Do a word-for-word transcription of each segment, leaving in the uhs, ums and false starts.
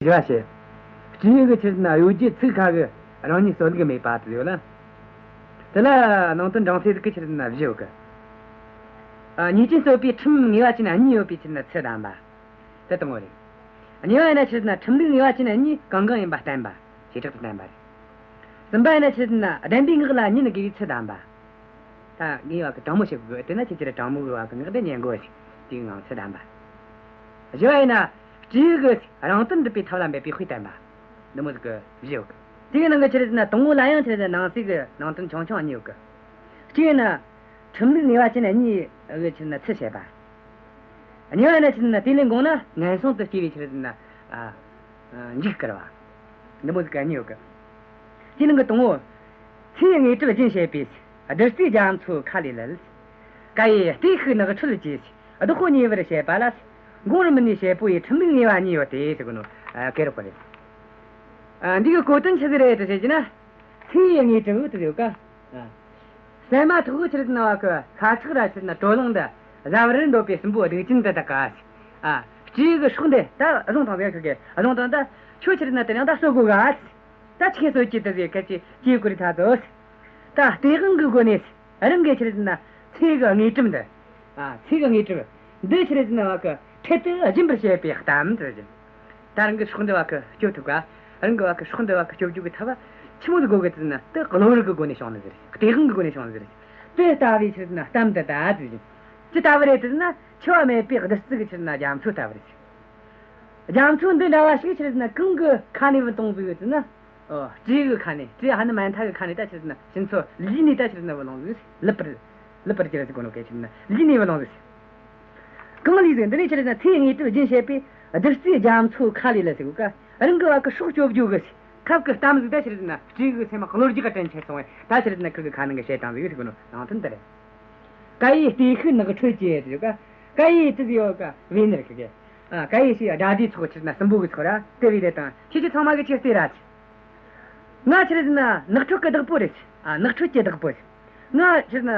བཞི་བ་བཤད། སྤྲེའུ་གི་ཆི་རེད་ན་གཡོ་སྒྱུའི་ཚིག་ཁ་གི་རང་ཉིད་གསོད་ལུགས་མེད་པ་དེ་ཡོད་ལ། དེ་ལ་ནང་དོན་འབྲིང་ཚད་གི་ཆི་རེད་ན་བཞི་ཡོད་གི། ཨ། ཉེས་ཅན་གསོད་པའི་ཁྲིམས་ངེས་པ་ཅན་གཉིས་ཡོད་པའི་ཆི་རེད་ན་ཚུལ་བསྟན་པ། དེ་དང་པོ་རེད། གཉིས་པ་ཡིན་ན་ཆི་རེད་ན་ཁྲིམས་ལུགས་ངེས་པ་ཅན་གཉིས་གང་གང་ཡིན་པ་བསྟན་པ། བྱེ་བྲག་ཏུ་བསྟན་པ་རེད། གསུམ་པ་ཡིན་ན་ཆི་རེད་ན་བདེན་པའི་ངག་ལ་ཉན་དགོས་པའི་ཚུལ་བསྟན་པ། ད་ངས་བ་གི་དྲང་མོ་བཤད་དགོས་དེ་ན་ཁྱེད་ཀྱིས་དྲང་མོ་གི་བ་གི་ངག་དེ་ཉན་དགོས་ཞེས་དེའི་ངང་ཚུལ་བསྟན་པ། བཞི་བ་ཡིན་ན་སྤྲེའུ་གི་རང་དོན་སྒྲུབ་པའི་ཐབས་ལ་འབད་པའི་དཔེ་བསྟན་པ། འདི་མོ་ཟིག་གི་བཞི་ཡོད་གི། དེའི་ནང་གི་ཆི་རེད་ན་དང་པོ་ལ་ཡང་ཆི་རེད་ན་ནང་གསེས་ཀྱི་ནང་དོན་ཆུང་ཆུང་གཉིས་ཡོད་གི། གཅིག་ཡིན་ན་ཁྲིམས་ལུགས་ངེས་པ་ཅན་གཉིས་ཀྱི་ཆི་རེད་ན་ཚུལ་བཤད་པ། གཉིས་པ་ཡིན་ན་ཆི་རེད་ན་དེ་ལས་འགོངས་ན་ངན་སོང་དུ་སྐྱེ་བའི་ཆི་རེད་ན། ཨ། ཨ། འཇིགས་སྐུལ་བ། འདི་མོ་ཟིག་གཉིས་ཡོད་གི། དེའི་ནང་གི་དང་པོ། ཚེ་ཡི་དངོས་གྲུབ་རྒྱུན་བཤད་པའི། བདུད་རྩིའི་རྒྱ་མཚོ་ཁ་ལས་ལུད། ཀྭ་ཡེ་ལྟོས་ཤིག་ནགས་ཁྲོད་ཀྱི། བདག་པོ་ཉེས་པར་བཤད་པ་ལ། འགོང་རུ་མི་ནུས་བྱེད་པོ་ཡི། ཁྲིམས་ལུགས་ངེས་པ་གཉིས་ཡོད་དེ་ཟེར་གོ་ནོ། ཨ། སྐད་རོགས་པ་རེད། ཨ། འདི་གི་གོ་དོན་ཆི་ཟིག་རེད་དུ་བཤད་ཀྱི་ན། ཚེ་ཡི་དངོས་གྲུབ་དུ་ཡོད་ཀ། ཨ། སྲན་མ་ཐོགས་ཆི་རེད་ན་བ་གི་ཤ་ཁྲག་ར་ཆི་རེད་ན་དྲོད་རླངས་འདི་བཟའ་བར་འདོད་པའི་སྲིན་པོ་སྡིག་ཅན་འདི་དག་ག། ཨ། སྤྲེའུ་གི་སྲོག་འདི་ད་བཟུང་བཏང་ཟེར་ཁི་གེ་བཟུང་བཏང་ད་ཁྱོད་ཆི་རེད་ན་དེ་རིང་ད་གསོད་དགོས་ག། ད་ཆི་གེ་གསོད་ཀྱི་དུ་ཟེར་ཁ་ཅིག་ཅིག་གོ་རི་ཐ་ཚོ། ད་སྟེས་དབང་གི་སྒོ་ནས་རང་གི་ཆི་རེད་ན་ཚེ་གི་དངོས་གྲུབ་འདི། ཨ། ཚེ་གི་དངོས་གྲུབ་འདི་ཆི་རེད་ན་བ་གི་འཕྲལ་དུ་སྦྱིན་པར་བྱེད་པའི་གཏམ་དུ་ཟེར། ད་རང་གི་སྲོག་འདི་བ་གི་སྐྱོབ་ཐུབ་ག། རང་གི་བ་གི་སྲོག་འདི་བ་གི་སྐྱོབ་རྒྱུ་གི་ཐབས་ཆི་མོ་ཟིག་དགོས་གི་དུ་ན་དེ་གློ་བུར་གི་སྒོ་ནས་བྱུང་ནི་ཟེར། སྟེས་དབང་གི་སྒོ་ནས་བྱུང་ནི་ཟེར། དེ་ལྟ་བུའི་ཆི་རེད་ན་གཏམ་དུ་ད་དུ་ཟེར། ཅི་ལྟ་བུ་རེད་དུ་ན་འཆི་བ་མེད་པའི་བདུད་རྩི་གི་ཆི་རེད་ན་རྒྱ་མཚོ་ལྟ་བུ་རེད། རྒྱ་མཚོ་འདི་འདྲ་བ་ཞིག་ཆི་རེད་ན་གང་གི་ཁ་ནས་བུད་བཏང་ཟིག་ཡོད་དུ་ན། ཨོ། སྤྲེའུ་གི་ཁ་ནས། སྤྲེའུ་ཧ་ནུ་མན་ཐ་གི་ཁ་ནས་ད་ཆི་རེད་ན་ཕྱི་ཚོ་ལུས་ནས་ད་ཆི་རེད་ན་བུད་ལོང་ཟིག། ལུད་པར། ལུད་པར་གྱུར་ཟེར་གོ་ནོ་གེ་ཆི་རེད་ན་ལུས་ནས་བུད་ལོང་ཟིག། གང་ལུས་ཟིག་འདི་ནས་ཆི་རེད་ན་ཚེ་ཡི་དངོས་གྲུབ་རྒྱུན་བཤད་པའི་བདུད་རྩིའི་རྒྱ་མཚོ་ཁ་ལས་ལ་ཟེར་གོ་ཀ། རང་གི་བ་གི་སྲོག་སྐྱོབ་རྒྱུ་གི་ཁབ་གི་གཏམ་ཟིག་ད་ཆི་རེད་ན་སྤྲེའུ་གི་སེམས་མ་གློ་རྒྱག་ག་དྲན་ཆེ་སོང་བས་ད་ཆི་རེད་ན་ཁུ་གི་ཁ་ནང་གི་བཤད་བཏང་ཟིག་ཟེར་གོ་ནོ་ནང་དོན་དེ་རེད། ཀྭ་ཡེ་ལྟོས་ཤིག་ནགས་ཁྲོད་ཀྱི་ཟེར་གོ་ཀ། ཀྭ་ཡེ་དེ་ཟེར་ཡོད་ཀ་བས་ནི་རེད་ཁི་གེ། ཨ། ཀྭ་ཡེ་ཞེས་དགྲ་སྡེའི་ཚོགས་ཆི་རེད་ན་སྲིན་པོ་གི་ཚོགས་ར་དེ་བས་དེ་དང་ཁྱེད་ཀྱི་ཚང་མ་གི་ཅི་སྟེ་ར་ཆི། ང་ཆི་རེད་ན་ནགས་ཁྲོད་ཀྱི་བདག་པོ་རེད། ཨ། ནགས་ཁྲོད་ཀྱི་བདག་པོ་རེད། ང་ཆི་རེད་ན་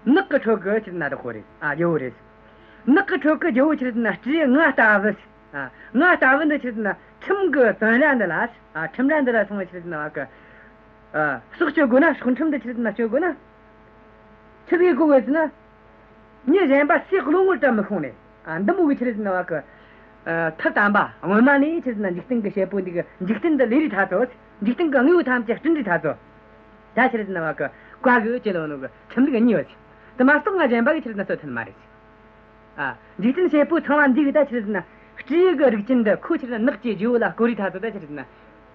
ནགས་ཀྱི་ཁྲོད་ཀྱི་ཆི་རེད་ན་བདག་པོ་རེད། ཨ། རྒྱལ་བོ་རེད། ནགས་ཀྱི་ཁྲོད་ཀྱི་རྒྱལ་བོ་ཆི་རེད་ན་སྤྲེའུ་ང་ལྟ་བུ། ཨ། ང་ལྟ་བུ་འདི་ཆི་རེད་ན་ཁྲིམས་ཀྱི་བཙོན་ར་འདི་ལ། ཨ། ཁྲིམས་ར་འདི་ལ་སོང་བ་ཆི་རེད་ན་བ་གི། ཨ། སྲོག་གཅོད་དགོས་ན། སྲོག་ཁྲིམས་འདི་ཆི་རེད་ན་གཅོད་དགོས་ན། ཆི་ཟིག་དགོས་གི་ཟེར་ན། མྱི་གཞན་པ་སུས་བློ་ངོར་དྲན་མི་ཤོང་ནས། ཨ། འདི་མོ་གི་ཆི་རེད་ཟེར་ན་བ་གི། ཨ། ཐབས་དམ་པ་སྔོན་མ་ནས་ཆི་རེད་ཟེར་ན་འཇིག་རྟེན་གི་བྱེད་པོ་འདི་གི་འཇིག་རྟེན་འདི་ལས་རིགས་ཐ་ཚོ། འཇིག་རྟེན་གི་དངོས་པོ་ཐམས་ཅད་སྤྲིན་རིས་ཐ་ཚོ། ད་ཆི་རེད་ཟེར་ན་བ་གི་བཀའ་གི་ཅི་ལོ་ནོ་གི་ཁྲིམས་ལུགས་གཉིས་ཡོད་ཟེར། དེ་མ་གཏོགས་ང་གཞན་པ་གི་ཆི་རེད་ཟེར་ན་གསོད་ཐུབ་མ་རེད་ཟེར། ཨ། འཇིག་རྟེན་བྱེད་པོ་ཚང་བ་འདི་གི་ད་ཆི་རེད་ཟེར་ན་སྤྲེའུ་གི་རིགས་ཅན་འདི་ཁོ་ཆི་རེད་ཟེར་ན་ནགས་ཀྱི་རྗེ་བོ་ལ་བསྐོ་རིས་ཐ་ཚོ་ད་ཆི་རེད་ཟེར་ན།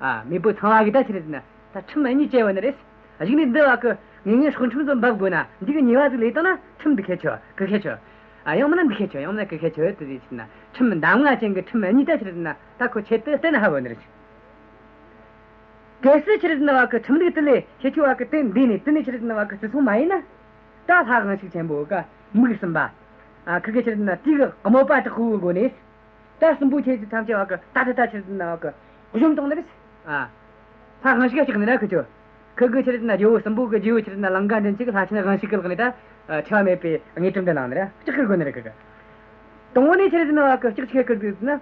ཨ། མེས་པོ་ཚང་བ་གི་ད་ཆི་རེད་ཟེར་ན། ད་ཁྲིམས་གཉིས་བཅས་པ་ནི་རེད། གཞུག་ནས་འདི་བ་གི་ངེས་ངེས་སྲོག་ཁྲིམས་སུ་འབབ་དགོས་ན་འདི་གི་ཉེས་པ་ཟིག་ལས་བཏང་ན་ཁྲིམས་འདི་ཁེ་ཆོ་གི་ཁེ་ཆོ། ཨ། ཡང་མིན་ན་འདི་ཁེ་ཆོ་ཡང་མིན་ན་གི་ཁེ་ཆོ་དེ་རེད་ཟེར་ན་ཁྲིམས་གདམས་ངག་ཅན་གི་ཁྲིམས་གཉིས་ད་ཆི་རེད་ཟེར་ན་ད་ཁོ་ཆེད་དུ་བསྟན་ཧ་བོ་ནི་རེད། གལ་སྲིད་ཆི་རེད་ཟེར་ན་བ་གི་ཁྲིམས་ལུགས་དེ་ལས་ཁྱེད་ཆོ་བ་གི་དེ་འདི་ནས་དེ་ནས་ཆི་རེད་ཟེར་ན་བ་གི་བརྩི་སྲུང་མ་ཡིན་ན། ད་ལྷ་དབང་ཕྱུག་ཆེན་པོ་ག་མིག་གསུམ་པ། ཨ། ཁི་གེ་ཆི་རེད་ཟེར་ན་དེ་གི་དམོད་པ་དྲག་པོའི་སྒོ་ནས། ད་སྲིན་པོ་ཁྱེད་ཀྱི་ཐམས་ཅད་བ་གི་ད་ད་ད་ཆི་རེད་ཟེར་ན་བ་གི་གཞོམ་བཏང་ནི་རེད། ཨ། ལྷ་དབང་ཕྱུག་ག་སྐྲག་ནི་ར་ཁི་ཆོ། ཁི་གི་ཆི་རེད་ཟེར་ན་རྒྱལ་བོ་སྲིན་པོ་གི་རྗེ་བོ་ཆི་རེད་ཟེར་ན་ལང་ཀ་མགྲིན་བཅུ་གི་ལྷ་ཆེན་དབང་ཕྱུག་གི་ལག་ནས་ད། ཨ། འཆི་བ་མེད་པའི་དངོས་གྲུབ་འདི་བླངས་ནི་ར་སྐྲག་གི་དགོས་ནི་རེད་ཁི་གི། དང་པོ་ནས་ཆི་རེད་ཟེར་ན་བ་གི་སྐྲག་ཆི་གི་ཟེར་ན།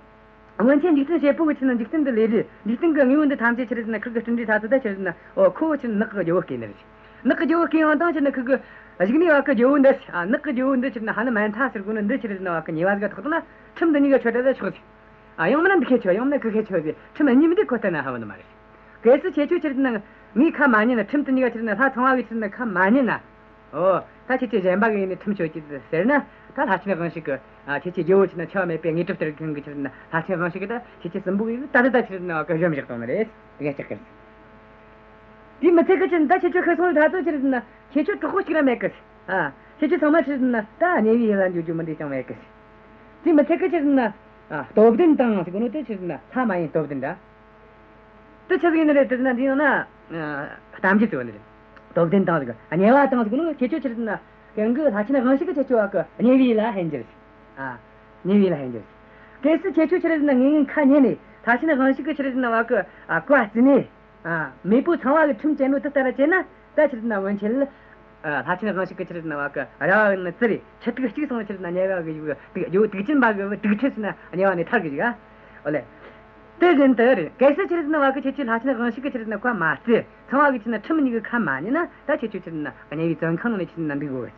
སྔོན་ཆད་འཇིག་རྟེན་བྱེད་པོ་གི་ཆི་རེད་ཟེར་ན་འཇིག་རྟེན་འདི་ལས་རིགས་འཇིག་རྟེན་གི་དངོས་པོ་འདི་ཐམས་ཅད་ཆི་རེད་ཟེར་ན་ཁིར་གི་སྤྲིན་རིས་ཐ་ཚོ་ད་ཆི་རེད་ཟེར་ན། ཨོ། ཁོ་བོ་ཆི་རེད་ནགས་གི་རྒྱལ་བོ་བསྐོས་ནི་རེད། ནགས་གི་རྒྱལ་བོ་བསྐོས་ཡོང་དང་ཆི་རེད་ན་ཁིར་གི་གཞུག་ནས་བ་གི་རྒྱལ་བོ་འདི། ཨ། ནགས་གི་རྒྱལ་བོ་འདི་ཆི་རེད་ན་ཧ་ནུ་མན་ཐ་ཟེར་གོ་ནི་འདི་ཆི་རེད་ཟེར་ན་བ་གི་ཉེས་པ་ཟིག་ག་ཐོགས་ན་ཁྲིམས་འདི་གཉིས་ཀ་ཆོད་ད་ཆོག་ཟེར། ཨ། ཡང་མིན་ན་འདི་ཁེ་ཆོ་ཡང་མིན་ན་གི་ཁེ་ཆོ་ཟེར་ཁྲིམས་གཉིས་མིན་འདི་ཁོ་ལྟ་ན་ཧ་བ་ནི་མ་རེད། གལ་སྲིད་ཁྱེད་ཆོ་ཆི་རེད་ན་ངའི་ཁ་མ་ཉན་ན། ཁྲིམས་དེ་གཉིས་ཀ་ཆི་རེད་ན་ལྷ་ཚངས་པ་གི་ཆི་རེད་ན་ཁ་མ་ཉན་ན། ཨོ། ད་ཁྱེད་ཆོས་གཞན་པ་གི་ཡིན་ནི་ཁྲིམས་གཅོད་ཀྱི་ཟེར་ན། ད་ལྷ་ཆེན་དབང་ཕྱུག་གི། ཨ། ཁྱེད་ཆོས་རྒྱལ་བོ་ཆི་རེད་ན་འཆི་བ་མེད་པའི་དངོས་གྲུབ་སྟེར་མཁན་གི་ཆི་རེད་ན་ལྷ་ཆེན་དབང་ཕྱུག་གི་ད་ཁྱེད་ཆོས་སྲིན་པོ་གི་ད་ད་ད་ཆི་རེད་ན་བ་གི་གཞོམ་བཞག་བཏང་ནི་རེད། ངས་ཅག་གི། དེ་མི་ཚད་གི་ཆི་རེད་ན་ད་ཁྱེད་ཆོ་ཁ་སོང་ལ་ད་ཚོ་ཆི་རེད་ན་ཁྱེད་ཆོ་གྲོགས་པོ་གཅིག་ར་མེད་གི། ཨ། ཁྱེད་ཆོ་ཚང་མ་ཆི་རེད་ན་ད་དམྱལ་བའི་ཡུལ་ལ་འགྲོ་རྒྱུ་མི་འདི་ཅང་མེད་གི། དེ་མི་ཚད་གི་ཆི་རེད་ན། ཨ། སྟོབས་ལྡན་དང་ཟེར་གོ་ནོ་དེ་ཆི་རེད་ན་ལྷ་མ་ཡིན་སྟོབས་ལྡན་འདྲ། དེ་ཆི་ཟིག་ཡིན་ནི་རེད་དེ་ན་འདི་ཡང་ན། ཨ། གཏམ་རྒྱུད་ཟེར་བ་ནི་རེད། སྟོབས་ལྡན་དང་ཟེར་གི། དམྱལ་བ་དང་ཟེར་གི་ནོ་ཁྱེད་ཆོ་ཆི་རེད་ན། གན་གི་ལྷ་ཆེན་དབང་ཕྱུག་གི་ཁྱེད་ཆོ་བ་གི་དམྱལ་བའི་ལ་ཧེན་གྱི་རེད། ཨ། དམྱལ་བའི་ལ་ཧེན་གྱི་རེད། གལ་སྲིད་ཁྱེད་ཆོ་ཆི་རེད་ན་ངའི་ངའི་ཁ་ཉན་ནས་ལྷ་ཆེན་དབང་ཕྱུག་གི་ཆི་རེད་ན་བ་གི། ཨ། བཀའ་བརྩིས་ནས། ཨ། མེས་པོ་ཚངས་པ་གི་ཁྲིམས་བཅས་ནོ་དེ་ལྟར་བྱས་ན། ད་ཆི་རེད་ན་སྔོན་ཆད་ལ། ཨ། ལྷ་ཆེན་དབང་ཕྱུག་གི་ཆི་རེད་ན་བ་གི་ར་བ་གི་ནི་ཙི་རེ་ཆི་ཏིག་གཅིག་སོང་ཆི་རེད་ན་དམྱལ་བ་གི་ཡུལ་གི་དུག་ཡོ་དུག་ཅན་པ་གི་དུག་ཁྲིད་ཟེར་ན་དམྱལ་བ་ནས་ཐར་གི་ཞིག། ཨ། ཨོ་ལེ། དེ་བཞིན་དུ་རེད། གལ་སྲིད་ཆི་རེད་ཟེར་ན་བ་གི་ཁྱེད་ཀྱིས་ལྷ་ཆེན་དབང་ཕྱུག་གི་ཆི་རེད་ཟེར་ན་བཀའ་མ་བརྩི། ཚངས་པ་གི་ཆི་རེད་ཟེར་ན་ཁྲིམས་གཉིས་ཀྱི་ཁ་མ་ཉན་ན། ད་ཁྱེད་ཀྱིས་ཆི་རེད་ཟེར་ན་དམྱལ་བའི་བཙོན་ཁང་ནང་ནས་ཆི་རེད་ཟེར་ན་འདུག་དགོས།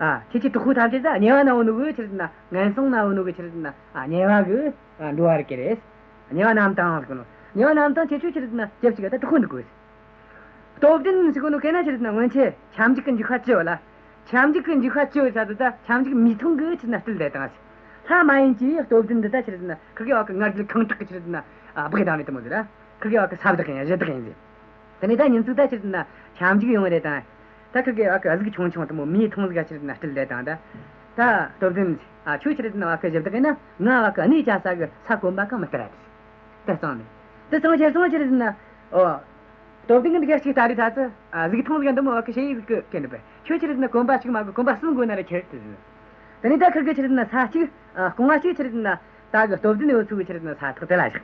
ཨ། ཁྱེད་ཀྱིས་གྲོགས་པོ་ཐམས་ཅད་ད་དམྱལ་བ་ན་ཡོད་ནོ་གི་ཆི་རེད་ཟེར་ན་ངན་སོང་ན་ཡོད་ནོ་གི་ཆི་རེད་ཟེར་ན། ཨ། དམྱལ་བ་གི། ཨ། འགྲོ་བ་རིགས་གི་རེད། དམྱལ་བ་རྣམས་དང་ཟེར་གོ་ནོ། དམྱལ་བ་རྣམས་དང་ཁྱེད་ཀྱིས་ཆི་རེད་ཟེར་ན་སྐྱབས་གཅིག་ད་གྲོགས་པོ་འདུག་དགོས། སྟོབས་ལྡན་ཟེར་གོ་ནོ་གན་ན་ཆི་རེད་ཟེར་ན་སྔོན་ཆད་ཁྱབ་འཇུག་གི་འཇུག་པ་བཅུ་ཡོད་ལ། ཁྱབ་འཇུག་གི་འཇུག་པ་བཅུ་ཡོད་ས་དེ་ད་ཁྱབ་འཇུག་མིའི་ཐུན་གི་ཆི་རེད་ཟེར་ན་སྤྲུལ་ལས་དང་། ལྷ་མ་ཡིན་གྱི་སྟོབས་ལྡན་འདི་ད་ཆི་རེད་ཟེར་ན་ཁིར་གེ་བ་གི་ང་རྒྱལ་ཁེངས་དྲེགས་གི་ཆི་རེད་ཟེར་ན། ཨ། སྦགས་བཏང་བའི་དེ་མོ་ཟིག་ར། ཁིར་གེ་བ་གི་ས་བདག་ཡིན། གཞི་བདག་ཡིན་ཟེར། དེ་ནས་ད་ཉིན་ཙིག་ད་ཆི་རེད་ཟེར་ན་ཁྱབ་འཇུག་ཡོང་བ་རེད་དང་། ད་ཁིར་གེ་བ་གི་གཟུགས་ཆུང་ཆུང་དེ་མོ་མིའི་ཐུན་ཟིག་ག་ཆི་རེད་ཟེར་ན་སྤྲུལ་ལས་དང་། ད་ད་སྟོབས་ལྡན། ཨ། ཁྱོད་ཆི་རེད་ཟེར་ན་བ་གི་གཞི་བདག་ཡིན་ན། ང་བ་གི་གནས་བཅའ་ས་གི་ས་གོམ་པ་གང་མི་སྟེར་ར། དེ་གཙང་ནས། དེ་གཙང་ཁྱེར་སོང་ཆི་རེད་ཟེར་ན། ཨོ། སྟོབས་ལྡན་གི་འདི་ག་ཅིག་ལྟ་རེ་ཐ་ཚི། ཨ། གཟུགས་ཐུང་ཟིག་འདི་མོ་བ་གི་ཞེ་ཡི་གཟུགས་གི་གན་འདི་པས། ཁྱོད་ཆི་རེད་ཟེར་ན་གོམ་པ་གཅིག་མ་གི་གོམ་པ་གསུམ་དགོས་ན་ར་ཁྱེར་དེ་ཟེར། དེ་ནས་ད་ཁིར་གེ་ཆི་རེད་ཟེར་ན་ས་གཅིག། ཨ། རྐང་བ་གཅིག་ཆི་རེད་ཟེར་ན་ད་གི་སྟོབས་ལྡན་ཡོད་ཚུལ་གི་ཆི་རེད་ཟེར་ན་ས་ཐོག་དེ་ལ་བཞག།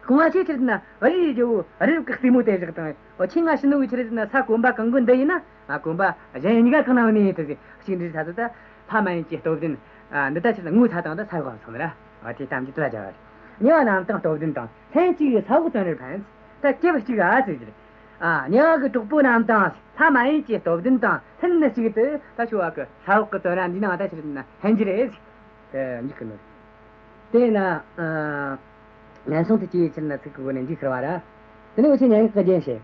རྐང་བ་གཅིག་ཆི་རེད་ཟེར་ན་རི་ཡི་རྒྱལ་པོ་རི་རབ་གི་རྩེ་མོ་དེ་བཞག་དང་། འོ། ཁྱོས་ང་བྱིན་ནོ་གི་ཆི་རེད་ཟེར་ན་ས་གོམ་པ་གང་དགོས་འདི་ཡིན་ན། ང་གོམ་པ་གཞན་གཉིས་ཀ་གང་ན་ཡོད་ནི་ཡིན་དེ་ཟེར། ཞིག་འདྲི་ཐ་ཚི་ད་ལྷ་མ་ཡིན་གྱི་སྟོབས་ལྡན། ཨ། འདི་ད་ཆི་རེད་ཟེར་ན་ངོ་ཚ་དང་ད་ས་འོག་སོང་ར། འོ། དེ་གཏམ་གྱི་དེ་ལ་བྱ་བ་རེད། དམྱལ་བ་རྣམས་དང་སྟོབས་ལྡན་དང་། ལྷན་ཅིག་ས་འོག་བཙོན་རར་ཕན། ད་སྐྱབས་གཅིག་ཨ་ཟེར་གྱི་རེད། ཨ། དམྱལ་བ་གི་གྲོགས་པོ་རྣམས་དང་། ལྷ་མ་ཡིན་གྱི་སྟོབས་ལྡན་དང་ལྷན་ཅིག་ཏུ་ད་ཁྱོད་བ་གི་ས་འོག་གི་བཙོན་ར་འདི་ནང་ད་ཆི་རེད་ཟེར་ན་ཕན་གྱི་རེད་ཟེར། དེ་འཇུག་གི་ནོ། དེས་ན། ཨ། ངན་སོང་དུ་སྐྱེ་བའི་ཆི་རེད་ཟེར་ན་ཚིག་གི་སྒོ་ནས་འཇུག་ཟེར་བ་ར། དེ་ནས་འུ་ཆོས་སྙན་ངག་གི་རྒྱན་བཤད།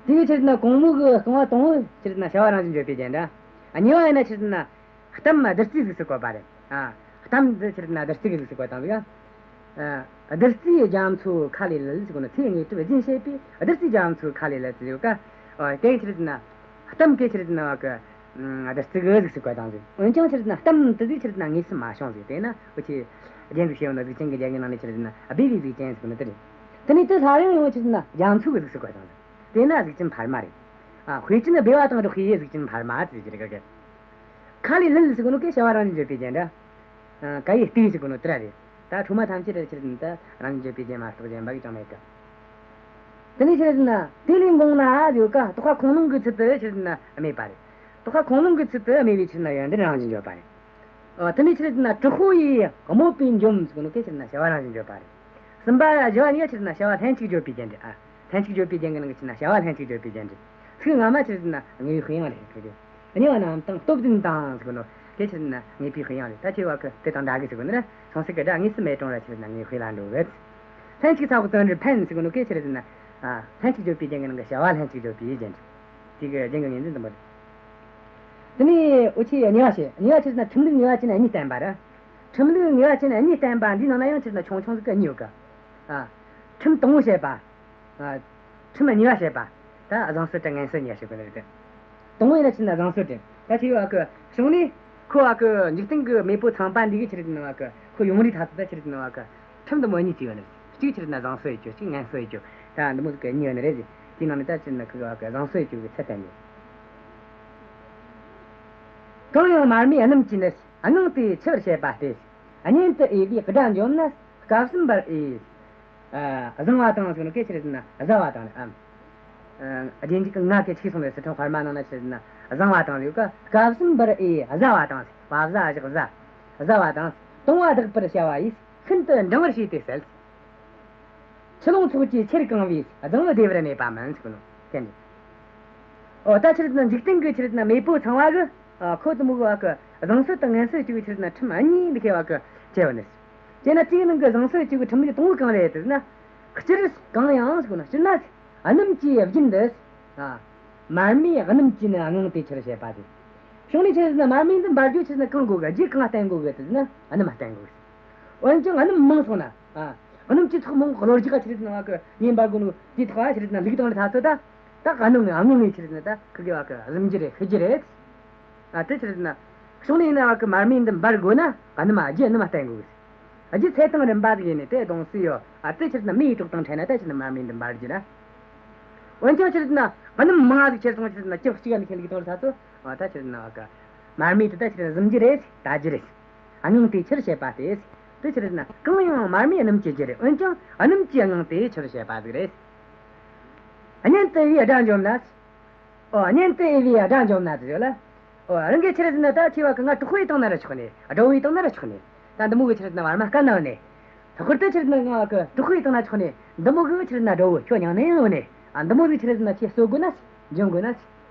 དེ་གི་ཆི་རེད་ཟེར་ན་གོང་མོ་གི་རྐང་བ་དང་པོ་ཆི་རེད་ཟེར་ན་བྱ་བ་རང་བཞིན་བརྗོད་པའི་རྒྱན་ར། ཨ། གཉིས་པ་ཡིན་ན་ཆི་རེད་ཟེར་ན། གཏམ་བདུད་རྩི་གཟུགས་སུ་བཀོད་པ་རེད། ཨ། གཏམ་འདི་ཆི་རེད་ཟེར་ན་བདུད་རྩི་གི་གཟུགས་སུ་བཀོད་བཏང་ཟིག། ཨ། བདུད་རྩིའི་རྒྱ་མཚོ་མཁའ་ལས་ལུད་ཟེར་གོ་ནོ། ཚེ་དངོས་གྲུབ་སྦྱིན་བྱེད་པའི་བདུད་རྩིའི་རྒྱ་མཚོ་མཁའ་ལས་ལུད་ཟེར་ཡོད་ཀ། ཨ། དེ་ཆི་རེད་ཟེར་ན། གཏམ་གི་ཆི་རེད་ཟེར་ན་བ་གི། ཨ། བདུད་རྩི་གི་གཟུགས་སུ་བཀོད་བཏང་ཟིག། འོན་ཀྱང་ཆི་རེད་ཟེར་ན་གཏམ་དེ་ཟིག་ཆི་རེད་ཟེར་ན་དངོས་སུ་མ་བྱུང་ཟིག། དེས་ན་འུ་ཆོས་རྒྱན་ཟིག་བཤད་ཡོང་ན། གཟུགས་ཅན་གྱི་རྒྱན་གྱི་ནང་ནས་ཆི་རེད་ཟེར་ན་སྦས་པའི་གཟུགས་ཅན་ཟེར་གོ་ནོ་དེ་རེད། དེ་ནས་དེ་སླར་ཡང་ཡང་ཆི་རེད་ཟེར་ན་རྒྱ་མཚོ་གི་གཟུགས་སུ་བཀོད་བཏང་ཟིག། དེས་ན་གཟུགས་ཅན་འཕར་མ་རེད། ཨ། དཔེ་ཅན་སྦས་པ་དང་སྦྲགས་པའི་གཟུགས་ཅན་འཕར་མ་ཟེར་གྱི་རེད་ག། མཁའ་ལས་ལུད་ཟེར་གོ་ནོ་གན་བྱ་བ་རང་བཞིན་བརྗོད་པའི་རྒྱན་ར། ཨ། ག་ཡི་སྟེགས་ཟེར་གོ་ནོ་དེ་ར་རེད། ད་འཕྲོ་མ་ཐམས་ཅད་ར་ཆི་རེད་ཟེར་ན་ད་རང་བཞིན་བརྗོད་པའི་རྒྱན་མ་གཏོགས་གཞན་པ་གི་ཅང་མེད་ཀ། དེ་ནས་ཆི་རེད་ཟེར་ན་དེ་ལས་འགོངས་ན་ཟེར་ཡོད་ཀ། རྟོག་པ་ཁོང་རྣམས་ཀྱི་ཚུལ་དུ་ཆི་རེད་ཟེར་ན་སྨྲས་པ་རེད། རྟོག་པ་ཁོང་རྣམས་ཀྱི་ཚུལ་དུ་སྨྲས་པའི་ཆི་རེད་ཟེར་ན་ཡོན་ཏན་རང་བཞིན་བརྗོད་པ་རེད། ཨ། དེ་ནས་ཆི་རེད་ཟེར་ན་དྲག་པོ་ཡིས་དམོད་པའི་འཇོམས་ཟེར་གོ་ནོ་གན་ཆི་རེད་ཟེར་ན་བྱ་བ་རང་བཞིན་བརྗོད་པ་རེད། གསུམ་པ་བཞི་བ་གཉིས་ཀ་ཆི་རེད་ཟེར་ན་བྱ་བ་ལྷན་ཅིག་བརྗོད་པའི་རྒྱན་རེད། ཨ། ལྷན་ཅིག་བརྗོད་པའི་རྒྱན་གྱི་ནང་གི་ཆི་རེད་ཟེར་ན་བྱ་བ་ལྷན་ཅིག་བརྗོད་པའི་རྒྱན་རེད། ཚིག་སྔ་མ་ཆི་རེད་ཟེར་ན་དངོས་པོའི་དཔེ་དབྱིངས་རེད། ཁིར་གི། དམྱལ་བ་རྣམས་དང་སྟོབས་ལྡན་དང་ཟེར་གོ་ནོ་གན་ཆི་རེད་ཟེར་ན་དངོས་པོའི་དཔེ་དབྱིངས་རེད། ད་ཁྱེད་བ་གི་དེ་དང་འདྲ་གི་ཟེར་གོ་ནི་ར། ཆུང་ཟིག་གི་སྒྲ་དངོས་སུ་མེད་རུང་ར་ཆི་རེད་ཟེར་ན་དངོས་པོའི་དཔེ་ལ་འགྲོ་གི། ལྷན་ཅིག་ས་འོག་བཙོན་རར་ཕན་ཟེར་གོ་ནོ་གན་ཆི་རེད་ཟེར་ན། ཨ། ལྷན་ཅིག་བརྗོད་པའི་རྒྱན་གྱི་ནང་གི་བྱ་བ་ལྷན་ཅིག་བརྗོད་པའི་རྒྱན་རེད། དེ་གི་རྒྱན་གྱི་ངོས་འཛིན་དུ་མ་རེད། དེ་ནས་འུ་ཆོས་གཉིས་པ་བཤད། གཉིས་པ་ཆི་རེད་ཟེར་ན་ཁྲིམས་ལུགས་གཉིས་པ་ཅན་གཉིས་བསྟན་པ་ར། ཁྲིམས་ལུགས་གཉིས་པ་ཅན་གཉིས་བསྟན་པ་འདིའི་ནང་ན་ཡང་ཆི་རེད་ཟེར་ན་ཆུང་ཆུང་ཟིག་གི་གཉིས་ཡོད་གི། ཨ། ཁྲིམས་དང་པོ་བཤད་པ། ཨ། ཁྲིམས་གཉིས་པ་བཤད་པ། ད་བཟང་སྲོལ་དང་ངན་སྲོལ་གཉིས་བཤད་པ་རེད། དང་པོ་ཡིན་ན་ཆི་རེད་ཟེར་ན་བཟང་སྲོལ་དེ། ད་ཁྱེད་བ་གི་བྱུང་ནས་ཁོ་བ་གི་འཇིག་རྟེན་གྱི་མེས་པོ་ཚངས་པ་འདི་གིས་ཆི་རེད་ཟེར་ན་བ་གི་ཁོ་ཡོང་རིས་ཐ་ཚོ་ད་ཆི་རེད་ཟེར་ན་བ་གི་ཁྲིམས་འདི་མོ་གཉིས་ཅིག་ཡོད་ནི། གཅིག་ཆི་རེད་ཟེར་ན་བཟང་སྲོལ་ཡོད་རྒྱུ། གཅིག་ངན་སྲོལ་ཡོད་རྒྱུ། ད་འདི་མོ་ཟིག་གི་གཉིས་ཡོད་ནི་རེད། དེའི་ནང་ནས་ད་ཆི་རེད་ཟེར་ན་ཁོ་བ་གི་བཟང་སྲོལ་ཡོད་རྒྱུ་གི་ཚད་བསྟན་ནས། གང་ཡང་མར་མེའི་སྣུམ་གྱིས་ནི། དངངས་ཏེ་འཆི་བར་བྱེད་པ་སྟེ། གཉེན་དུ་འོས་པའི་དགྲ་འཇོམས་ན། སྐབས་སུ་འབུར་འོས། ཨ། བཟང་བ་དང་ཟེར་གོ་ནོ་གན་ཆི་རེད་ཟེར་ན་བཟའ་བ་དང་ནི། ཨ། ཨ། རྗེས་འཇུག་གི་ང་གི་ཆིག་སོང་བའི་སི་ཁྲོན་དཔར་མ་ནང་ན་ཆི་རེད་ཟེར་ན་བཟང་བ་དང་ཟེར་ཡོད་ཀ། སྐབས་སུ་འབུར་འོས་བཟའ་བ་དང་ཟེར། བ་བཟའ་བཞག་བཟའ། བཟའ་བ་དང་། གཏོང་བ་དག་པར་བྱ་བ་ཡིས། ཤིན་ཏུ་འགྲང་བར་བྱས་ཏེ་བསལ། ཆུ་ཀླུང་ཚོགས་ཀྱིས་ཆེར་གང་བས། རྫིང་བུ་བདེ་བར་གནས་པ་མིན་ཟེར་གོ་ནོ་གན་རེད། འོ། ད་ཆི་རེད་ཟེར་ན་འཇིག་རྟེན་གྱི་ཆི་རེད་ཟེར་ན་མེས་པོ་ཚངས་པ་གིས། ཨ། ཁོ་དེ་མོ་གི་བ་གི་བཟང་སྲོལ་དང་ངན་སྲོལ་གཅིག་གི་ཆི་རེད་ཟེར་ན་ཁྲིམས་གཉིས་འདི་ཁེ་བ་གི་བཅས་པ་ནི། དེས་ན་དེའི་ནང་གི་བཟང་སྲོལ་གཅིག་གི་ཁྲིམས་ལུགས་དང་པོ་གང་རེད་ཟེར་ན། སྤྱིར་གང་ཡང་ཟེར་གོ་ན། སྤྱིར་ན་སྣུམ་གྱི་རྒྱུན་འདི། ཨ། མར་མེའི་སྣུམ་གྱིས་ནི་དངངས་ཏེ་འཆི་བར་བྱེད་པ་སྟེ། གཞུང་ནས་ཆི་རེད་ཟེར་ན་མར་མེ་འདི་འབར་རྒྱུ་ཆི་རེད་ཟེར་ན་གང་དགོས་གི། རྒྱུ་གང་བསྟེན་དགོས་གི་ཟེར་ན་སྣུམ་བསྟེན་དགོས་གི། འོན་ཀྱང་སྣུམ་མང་སོང་ན། ཨ། སྣུམ་གྱི་ཚོགས་མང་གི་གློ་རྒྱག་ག་ཆི་རེད་ཟེར་ན་བ་གི་ངས་འབར་གོ་ནོ་དེའི་ཐོག་ག་ཆི་རེད་ཟེར་ན་ལུག་བཏང་ལ་ཐ་ཚོ་ད། ད་ག་ནང་ངས་ཨ་ངང་ངས་ཆི་རེད་ཟེར་ན་ད་ཁིར་གེ་བ་གི་གཟིམ་རྒྱུ་རེད། ཤི་རྒྱུ་རེད། ཨ། དེ་ཆི་རེད་ཟེར་ན། གཞུང་ནས་ཡིན་ན་བ་གི་མར་མེ་འདི་འབར་དགོས་ན་སྣུམ། རྒྱུ་སྣུམ་བསྟེན་དགོས་གི། རྒྱུ་ཚད་དང་རིམ་པ་ཟིག་ཡིན་ནི་དེ་གདོང་སུ་ཡོད། ཨ། དེ་ཆི་རེད་ཟེར་ན་མེ་ཡི་གྲོགས་དང་འཕྲད་ན་ད་ཆི་རེད་ཟེར་ན་མར་མེ་འདི་འབར་རྒྱུ་ན། འོན་ཀྱང་ཆི་རེད་ཟེར་ན་སྣུམ་མང་ཟིག་ཁྱེར་སོང་ཆི་རེད་ཟེར་ན་སྐབས་གཅིག་ག་ནི་ཁྱེར་ལུག་བཏང་ལ་ཐ་ཚོ། ཨ། ད་ཆི་རེད་ཟེར་ན་བ་གི་མར་མེ་དེ་ད་ཆི་རེད་ཟེར་ན་གཟིམ་རྒྱུ་རེད། ད་རྒྱུ་རེད། དངངས་ཏེ་འཆི་བར་བྱེད་པ་སྟེ། དེ་ཆི་རེད་ཟེར་ན་གང་ཡང་མར་མེ་སྣུམ་གྱི་རྒྱུ་རེད། འོན་ཀྱང་སྣུམ་གྱིས་དངངས་ཏེ་འཆི་བར་བྱེད་པ་ཟིག་རེད། གཉེན་དུ་འོས་པའི་དགྲ་འཇོམས་ན། ཨོ། གཉེན་དུ་འོས་པའི་དགྲ་འཇོམས་ན་ཟེར་ཡོད་ལ། ཨོ། རང་གི་ཆི་རེད་ཟེར་ན་ད་ཁྱེད་བ་གི་ང་གྲོགས་པོ་བཏང་ན་ར་ཆོག་ནི། དགྲ་བོ་བཏང་ན་ར་ཆོག་ནི། ད་འདི་མོ་གི་ཆི་རེད་ཟེར་ན་བར་མ་དཀའ་ན་ནི། ཧོར་དུ་ཆི་རེད་ན་ང་གི་དྲག་པོའི་སྟེང་ན་ཆོག་ནས་འདི་མོ་གི་ཆི་རེད་ན་དགྲ་བོ་ཁྱོད་མྱང་ནས་ཡོང་ནས། ཨ། འདི་མོ་ཟིག་ཆི་རེད་ན་ཁྱེད་གསོད་དགོས་ན་སྦྱོང་དགོས་ན།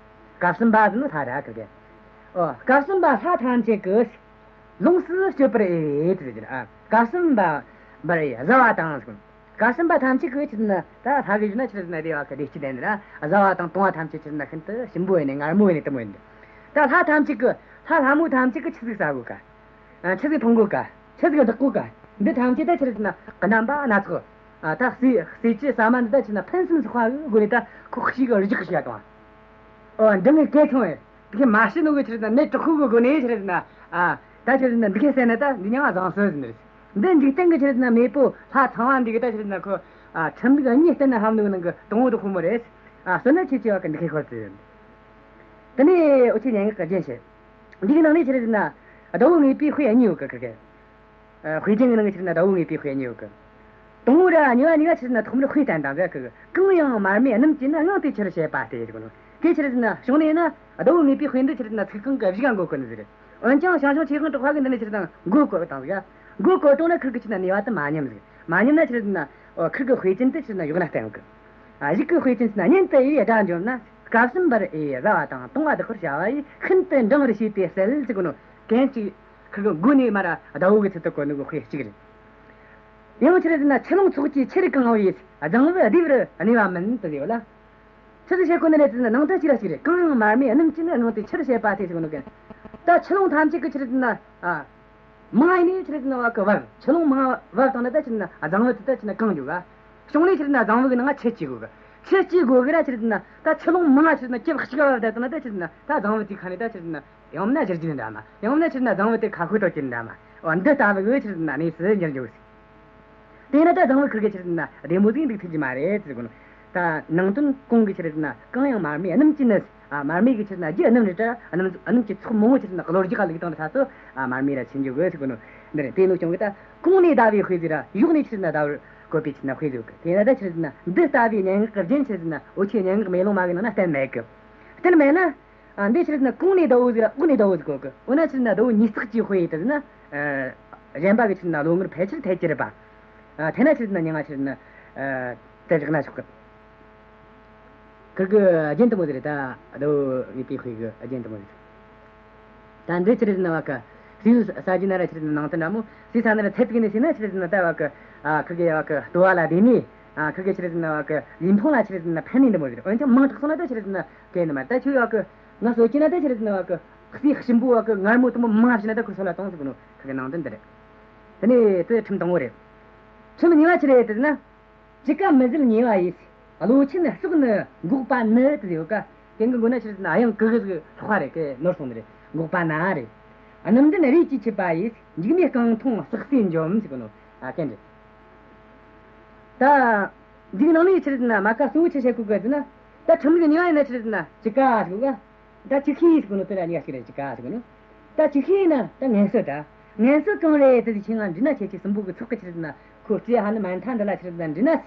སྐབས་གསུམ་པ་ཟེར་ནོ་ཐ་ར་ཁིར་གེ། ཨོ། སྐབས་གསུམ་པ་ལྷ་ཐམས་ཅད་ཀྱིས་ལོངས་སུ་སྤྱོད་པར་འོས་ཏེ་ཟེར་གྱི། ཨ། སྐབས་གསུམ་པ་པར་འོས་བཟའ་བ་དང་ཟེར། སྐབས་གསུམ་པ་ཐམས་ཅད་ཀྱིས་ཆི་རེད་ན་ད་ལྷ་གི་ཡུལ་ན་ཆི་རེད་ན་དེ་བ་གི་བདེ་སྐྱིད་ལྡན་ནི་ར། བཟའ་བ་དང་བཏུང་བ་ཐམས་ཅད་ཆི་རེད་ན་ཤིན་ཏུ་ཞིམ་པོ་ཡིན་ནས་མངར་མོ་ཡིན་ནས་དེ་མོ་ཡིན་ནི། ད་ལྷ་ཐམས་ཅད་ཀྱིས། ལྷ་ལྷ་མོ་ཐམས་ཅད་ཀྱིས་ཆི་ཟིག་ཟ་དགོས་ག། ཨ། ཆི་ཟིག་འཐུང་དགོས་ག། ཆི་ཟིག་བདག་དགོས་ག། འདི་ཐམས་ཅད་ད་ཆི་རེད་ན་རྣམ་པ་སྣ་ཚོགས། ཨ། ད་ཟས་ཟས་བཅུད་ཟ་མ་འདི་ད་ཆི་རེད་ན་ཕུན་སུམ་ཚོགས་པ་གི་སྒོ་ནས་ད་ཁོ་ཤེས་གི་རི་རྒྱག་གི་ཤེས་ག་དང་། ཨོ། འདི་ངས་གལ་མཐོང་བས། འདི་མ་ཤེས་ནོ་གི་ཆི་རེད་ན་ནད་དྲག་པོ་གི་སྒོ་ནས་ཆི་རེད་ན། ཨ། ད་ཆི་རེད་ན་འདི་གས་ཟེར་ན་ད་འདི་མྱིང་ང་བཟང་སོ་ཟེར་ནི་རེད། འདི་འཇིག་རྟེན་གི་ཆི་རེད་ན་མེས་པོ་ལྷ་ཚངས་པ་འདི་གི་ད་ཆི་རེད་ན་ཁོ། ཨ། ཁྲིམས་ལུགས་གཉིས་བསྟན་ན་ཧམ་ནོ་གི་ནང་གི་དང་པོ་དེ་ཁོ་མོ་རེད། ཨ། སོ་ན་ཁྱེད་ཀྱི་བ་གི་འདི་གས་ཁོ་ཚོ། དེ་ནས་འུ་ཆོས་སྙན་ངག་གི་རྒྱན་བཤད། འདི་གི་ནང་ནས་ཆི་རེད་ན་ཟླ་བོ་དངོས་པོའི་དཔེ་གཉིས་ཡོད་གི་ཁིར་གེ། ཨ། དཔེ་རྒྱན་གི་ནང་གི་ཆི་རེད་ན་ཟླ་བོ་དངོས་པོའི་དཔེ་གཉིས་ཡོད་གི། དང་པོ་ར་གཉིས་པ་གཉིས་ཀ་ཆི་རེད་ན་ཐོག་མར་དཔེ་བསྟན་དང་གི། གང་ཡང་མར་མེའི་སྣུམ་གྱིས་ནི། དངངས་ཏེ་ཆུར་བྱེད་པ་སྟེ་ཟེར་གོ་ནོ། དེ་ཆི་རེད་ན་བྱུང་ནས་ན་ཟླ་བོ་དངོས་པོའི་དཔེ་འདི་ཆི་རེད་ན་ཚིག་རྐང་གི་གཞུག་ག་འགོད་གོ་ནི་ཟིག་རེད། འོན་ཀྱང་ཞང་ཞུང་ཆོས་དབང་གྲགས་པ་གིས་འདི་ནས་ཆི་རེད་ན་མགོ་བསྐོར་བཏང་ཟིག། མགོ་བསྐོར་བཏང་ན་ཁིར་གི་ཆི་རེད་ན་ནུས་པ་དེ་མ་ཉམས་ཟིག། མ་ཉམས་ན་ཆི་རེད་ན། ཨོ། ཁིར་གི་དཔེ་ཅན་དེ་ཆི་རེད་ན་གཞུག་ན་བསྟན་གི། ཨ། གཞུག་གི་དཔེ་ཅན་ཆི་རེད་ན། སྙན་དུ་ཡི་དགྲ་འཇོམས་ན། སྐབས་གསུམ་པར་འོས་བཟའ་བ་དང་། བཏུང་བ་བདག་པོར་བྱ་བ་ཡིས། ཤིན་ཏུ་འགྲང་བར་བྱས་ཏེ་གསོད་ཟེར་གོ་ནོ། གན་ཅིག་ཁིར་གི་མགོ་ནས་མར་ར་ཟླ་བོ་གི་ཚུལ་དུ་བཀོད་ནོ་གི་དཔེ་གཅིག་རེད། ཡང་ཆི་རེད་ཟེར་ན། ཆུ་ཀླུང་ཚོགས་ཀྱིས་ཆེར་གང་བས། རྫིང་བུ་བདེ་བར་གནས་པ་མིན་དུ་ཡོད་ལ། ཆི་ཟིག་བཤད་གོ་ནི་རེད་ཟེར་ན། ནང་དོན་གཅིག་ར་གཅིག་རེད། གང་ཡང་མར་མེའི་སྣུམ་གྱིས་ནི། དངངས་ཏེ་ཆུར་བྱེད་པ་སྟེ་ཟེར་གོ་ནོ་གན། ད་ཆུ་ཀླུང་ཐམས་ཅད་ཀྱིས་ཆི་རེད་ཟེར་ན། ཨ། མང་ཡིན་ནས་ཆི་རེད་ཟེར་ན་བ་གི་བབས། ཆུ་ཀླུང་མང་བབས་བཏང་ན་ད་ཆི་རེད་ན་རྫིང་བུ་དེ་ད་ཆི་རེད་ན་གང་འགྱོ་ག། བྱུང་ནས་ཆི་རེད་ན་རྫིང་བུ་གི་ནང་ང་ཆུ་སྐྱེ་དགོས་གི། ཆུ་སྐྱེ་དགོས་གི་ར་ཆི་རེད་ཟེར་ན། ད་ཆུ་ཀླུང་མང་ང་ཆི་རེད་ན་ཆུ་གཅིག་ག་བབས་བཏང་ན་ད་ཆི་རེད་ན་ད་རྫིང་བུ་དེའི་ཁ་ནས་ད་ཆི་རེད་ན། ཡང་ན་ཞུ་རྒྱུ་འདྲ་མ། ཡང་ན་ཆི་རེད་ན་རྫིང་བུ་དེ་ཁ་ཤོར་ཐལ་རྒྱུ་འདྲ་མ། འོ། འདི་ལྟ་བུ་གི་ཆི་རེད་ན་གནས་སུ་འགྱུར་འགྱོ་ཟིག། དེས་ན་ད་རྫིང་བུ་ཁིར་གི་ཆི་རེད་ན་བདེ་མོ་ཟིག་འདུག་ཐུབ་ཀྱི་མ་རེད་ཟེར་གོ་ནོ། ད་ནང་དོན་གོང་གི་ཆི་རེད་ན། གང་ཡང་མར་མེའི་སྣུམ་གྱིས་ནི། ཨ། མར་མེ་གི་ཆི་རེད་ན་རྒྱུ་སྣུམ་རེད་དྲ། སྣུམ་སྣུམ་གྱི་ཚོགས་མང་བོ་ཆི་རེད་ན་གློ་རྒྱག་ག་བླུགས་བཏང་དུས་ད་སོ། ཨ། མར་མེ་ར་ཆི་འགྱོ་གི་ཟེར་གོ་ནོ། འདི་རེད། དེ་ནོ་ཀྱང་གི་ད་གོང་ནས་ཟླ་བོའི་དཔེ་ཟིག་ར། གཞུག་ནས་ཆི་རེད་ན་ཟླ་བོར་བཀོད་པའི་ཆི་རེད་ན་དཔེ་ཟིག་གི། དེས་ན་ད་ཆི་རེད་ན་འདི་ལྟ་བུའི་སྙན་ངག་གི་རྒྱན་ཆི་རེད་ན། འུ་ཆོའི་སྙན་ངག་མེ་ལོང་མ་གི་ནང་ན་བསྟན་མེད་གི། བསྟན་མེད་ན། ཨ། འདི་ཆི་རེད་ན་གོང་ནས་ཟླ་བོ་ཟིག་ར་འོག་ནས་ཟླ་བོ་ཟིག་གོ་གི། འོ་ན་ཆི་རེད་ན་ཟླ་བོ་ཉིས་བརྩེགས་ཀྱི་དཔེ་ཡིན་དུས་ན། ཨ། གཞན་པ་གི་ཆི་རེད་ན་ལོ་ངོར་ཕལ་ཆེར་ཐལ་གྱི་རེད་པ། ཨ། དེ་ན་ཆི་རེད་ན་མྱིང་ང་ཆི་རེད་ན། ཨ། དེ་བཞག་ན་ཆོག་གི། ཁིར་གི་རྒྱན་དེ་མོ་ཟིག་རེད། ད་ཟླ་བོ་དངོས་པོའི་དཔེ་གི་རྒྱན་དེ་མོ་ཟིག། ད་འདི་ཆི་རེད་ཟེར་ན་བ་གི་ཟས་ཟ་རྒྱུ་ན་ར་ཆི་རེད་ཟེར་ན་ནང་དོན་འདྲ་མོ། ཟས་ཟ་ན་ར་ཚད་ཐིག་ནས་ཟོས་ན་ཆི་རེད་ཟེར་ན་ད་བ་གི། ཨ། ཁིར་གི་ཡ་བ་གི་ལྟོ་བ་ལ་བདེ་ནས། ཨ། ཁིར་གི་ཆི་རེད་ཟེར་ན་བ་གི་ལུས་ཕུང་ལ་ཆི་རེད་ཟེར་ན་ཕན་ནུས་འདི་མོ་ཟིག་རེད། འོན་ཀྱང་མང་དྲགས་སོང་ན་ད་ཆི་རེད་ཟེར་ན་གལ་ནི་མ་རེད། ད་ཁྱོད་བ་གི་ང་གསོད་རྒྱུ་ན་ད་ཆི་རེད་ཟེར་ན་བ་གི་ཟས་ཞིམ་པོ་བ་གི་མངར་མོ་དེ་མོ་མང་བྱིན་ན་ད་ཁོ་སོད་ལ་གཏོང་ཟེར་གོ་ནོ། ཁིར་གི་ནང་དོན་འདི་རེད། དེ་ནས་དེ་ཁྲིམས་དང་པོ་རེད། ཁྲིམས་གཉིས་པ་ཆི་རེད་ཟེར་ན། ཅི་ཀ་མི་བཟད་ཉེ་བ་ཡིས། བློ་ཆེན་སྲོག་ནི་འགོག་པ་ནི་དེ་ཡོད་ཀ། དེ་གི་མགོ་ན་ཆི་རེད་ཟེར་ན་དབྱངས་གི་གི་ཟིག་ལྷག་པ་རེད་གི། ནོར་སོང་ནི་རེད། འགོག་པ་ན་རེད། སྣུམ་ལྡན་རས་ཀྱིས་འཁྱུད་པ་ཡིས། མཇུག་མའི་རྐང་འཐུང་སྲེག་ཟས་འཇོམས་ཟེར་གོ་ནོ། ཨ། གན་རེད། ད་འདིའི་ནང་ནས་ཆི་རེད་ཟེར་ན་མ་ཀ་གཙོ་བོ་ཆི་བཤད་གོ་གི་ཟེར་ན། ད་ཁྲིམས་ལུགས་གཉིས་པ་ཡིན་ན་ཆི་རེད་ཟེར་ན་ཅི་ཀ་ཟེར་གོ་ག། ད་ཅི་ཤེས་ཟེར་གོ་ནོ་དེ་ལ་གཉིས་ཀ་ཟེར་གོ་ནོ། ད་ཅི་ཤེས་ན་ད་ངན་གསོད་ད། ངན་གསོད་གང་རེད་དེ་ཟིག་ཁྱེད་ང་འདྲི་ན། ཁྱེད་ཀྱི་སྲིན་པོ་གི་ཚོགས་ཀྱིས་ཆི་རེད་ཟེར་ན་ཁོ་སྤྲེའུ་ཧ་ནུ་མན་ཐ་འདི་ལ་ཆི་རེད་ཟེར་ན་འདྲི་ན།